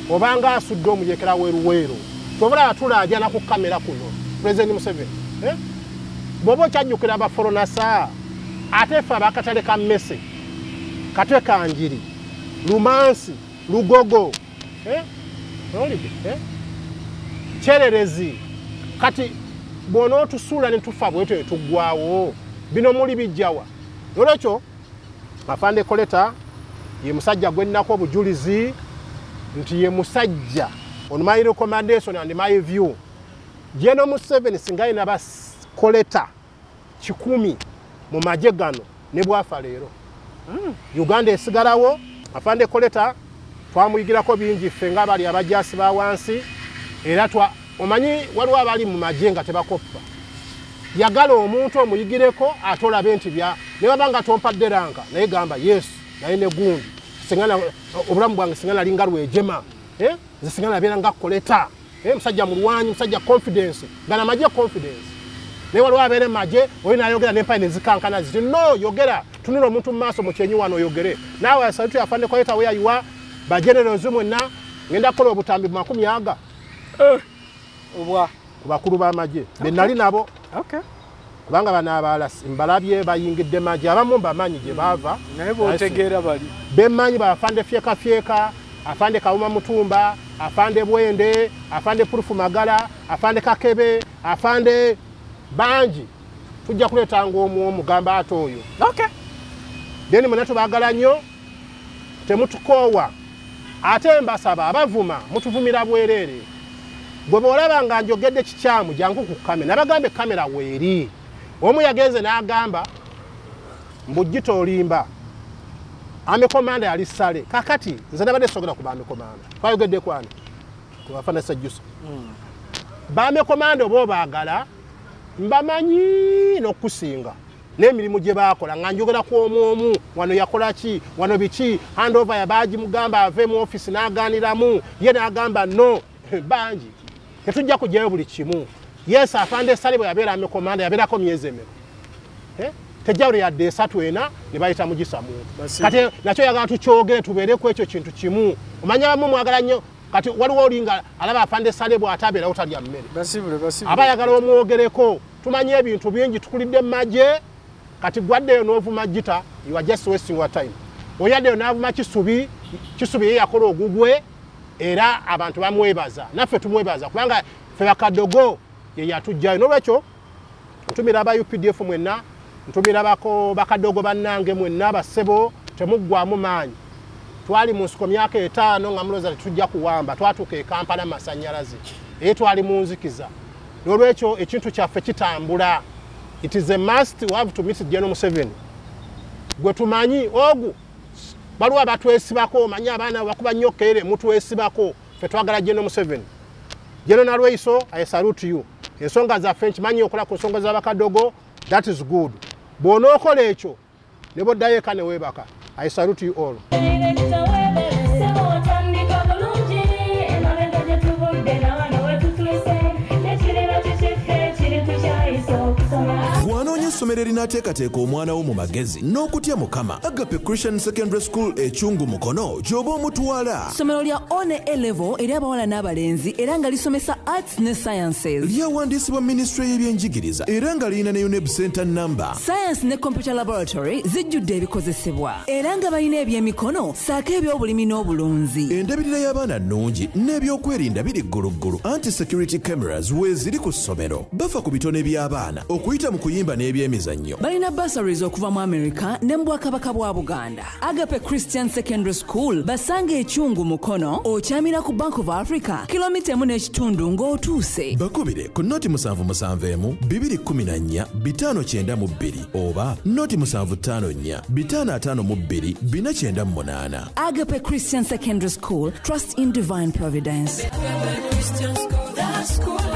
obanga asudde omuyekera weruweru tobula atulaajana ku kamera kuno President Museveni bw'oba okyajjukira aba Fronasa ate ffe abakatale ka mmese Katwe Kanjiri Lumansi Lugogo Kyererezi kati bw'onootusuula ne tufa bwetyo ne tuggwawo bino muli bijjawa. Nolwekyo afande Koleta ye musajja gwe nnako obujulizi nti ye musajja on my recommendation and my view General Museveni singa alina ba Koleta 10 mu magye gano ne bwafa leero Uganda esigalawo. Afande Koleta twamuyigirako bingi ffe ng'abali abajaasi ba wansi era omanyi waliwo abali mu magye nga tebakoppa. Yagala omuntu omuyigireko ate olabe nti bya ne baba nga tompadde ranka naye gamba yes naye ne gundi singa obulamu bwange singa nalinga Rwejema nze singa nabeera nga Koleta musajja mulwanyi musajja confidence nga namagye confidence naye waliwo abeera magye oyo nayogera n'empale ne zikankana ziti no yogera tunula omuntu mu maaso mu kyenyi wano oyogere naawe asalute afande Koleta where you are ba generals mwenna ngenda kukola obutambi mu 20 obwa ku bakulu b'amagye be nali nabo kubanga bano abalala mbalabye bayingidde magye abamu mbamanyi gye baava naye bw'otegeera bali bemmanyi baafande Fyeka Fyeka afande Kawuma Mutumba afande Bwende afande Purufu Magala afande Kakebe afande bangi tujja kuleetanga omu omugamba ate oyo. Then mwe tubaagala nnyo, temutukoowa. Ate mbasaba abavuma mutuvumira bwereere. Gwe bw'olaba nga njogedde kikyamu jangu ku kamera. Nabagambe kamera weeri. Omu yagenze n'agamba mbu Gita olimba. Army commander yali Sale. Kakati nze nabadde sogera ku ba army commander. Twayogedde kwani? Ku bafana Sejjusa. Ba army commander bo baagala mbamanyi n'okusinga n'emirimu gye baakola nga njogera ku omu omu, wano yakola ki, wano biki, handover yabaagi mugamba ave mu office n'agaaniramu, ye n'agamba no, bangi. Tetujja kuggyayo buli kimu. Yes, afande Sale bwe yabeera army commander yabeerako myezi emeka? Tejjawulo yadde 3 4 ne bayita Mugisa muntu. Kati nakyo yagala tukyogere tubeere ku ekyo kintu kimu. Omanya abamu mwagala nnyo, kati waliwo oli nga alaba afande Sale bw'atabeerawo talya mmere. Aba ayagala omwogereko. Tumanyi ebintu bingi, tukulidde mu magye. Kati gwaddeyo n'ovuma Gita, you are just wasting your time. Oyaddeyo n'avuma Kisubi, Kisubi ye yakola ogugwe era abantu bamwebaza. Naffe tumwebaza kubanga ffe bakadogo ye yatuggyayo. N'olwekyo ntumira aba UPDF mwenna, ntumira bakadogo bannange mwenna bassebo, temuggwamu maanyi. Twali mu nsiko myaka 5 nga mulowooza tetujja kuwamba, twatuuka e Kampala masannyalaze, era twali mu nzikiza. N'olwekyo ekintu kyaffe kitambula. It is a must, we have to meet General Museveni. Gwe tumanyi ogu waliwo abatwesibako, omanyi abaana bakuba nnyo kere mutwesibako, ffe twagala General Museveni. General Nalweyiso, I salute you. Ensonga zaffe nkimanyi okola ku nsonga z'abakadogo, that is good. Bw'onookola ekyo ne bw'oddayo eka ne weebaka. I salute you all. Bw'anoonya essomero erinaateekateeka omwana wo mu magezi n'okutya Mukama, Agape Christian Secondary School e Kyungu Mukono gy'oba omutwala. Ssomero lya One A Level eri abawala n'abalenzi era nga lisomesa arts ne sciences. Lyawandiisibwa minisitule y'ebyenjigiriza era nga lirina ne UNEB Center number. Science ne computer laboratory zijjudde ebikozesebwa era nga balina ebyemikono ssaako ebyobulimi n'obulunzi. Endabirira y'abaana nnungi n'ebyokwerinda biri gguluggulu. Anti security cameras weeziri ku ssomero. Bafa ku bitone by'abaana okuyita mu kuyimba n'ebyemizannyo. Balina bursaries okuva mu America ne mu Bwakabaka bwa Buganda. Agape Christian Secondary School basanga e Kyungu Mukono, okyamira ku Bank of Africa kilomita 1.5 ng'otuuse. Bakubire ku 077 214 592 oba 0754 552 498. Agape Christian Secondary School, trust in divine providence. Agape Christian School, the school.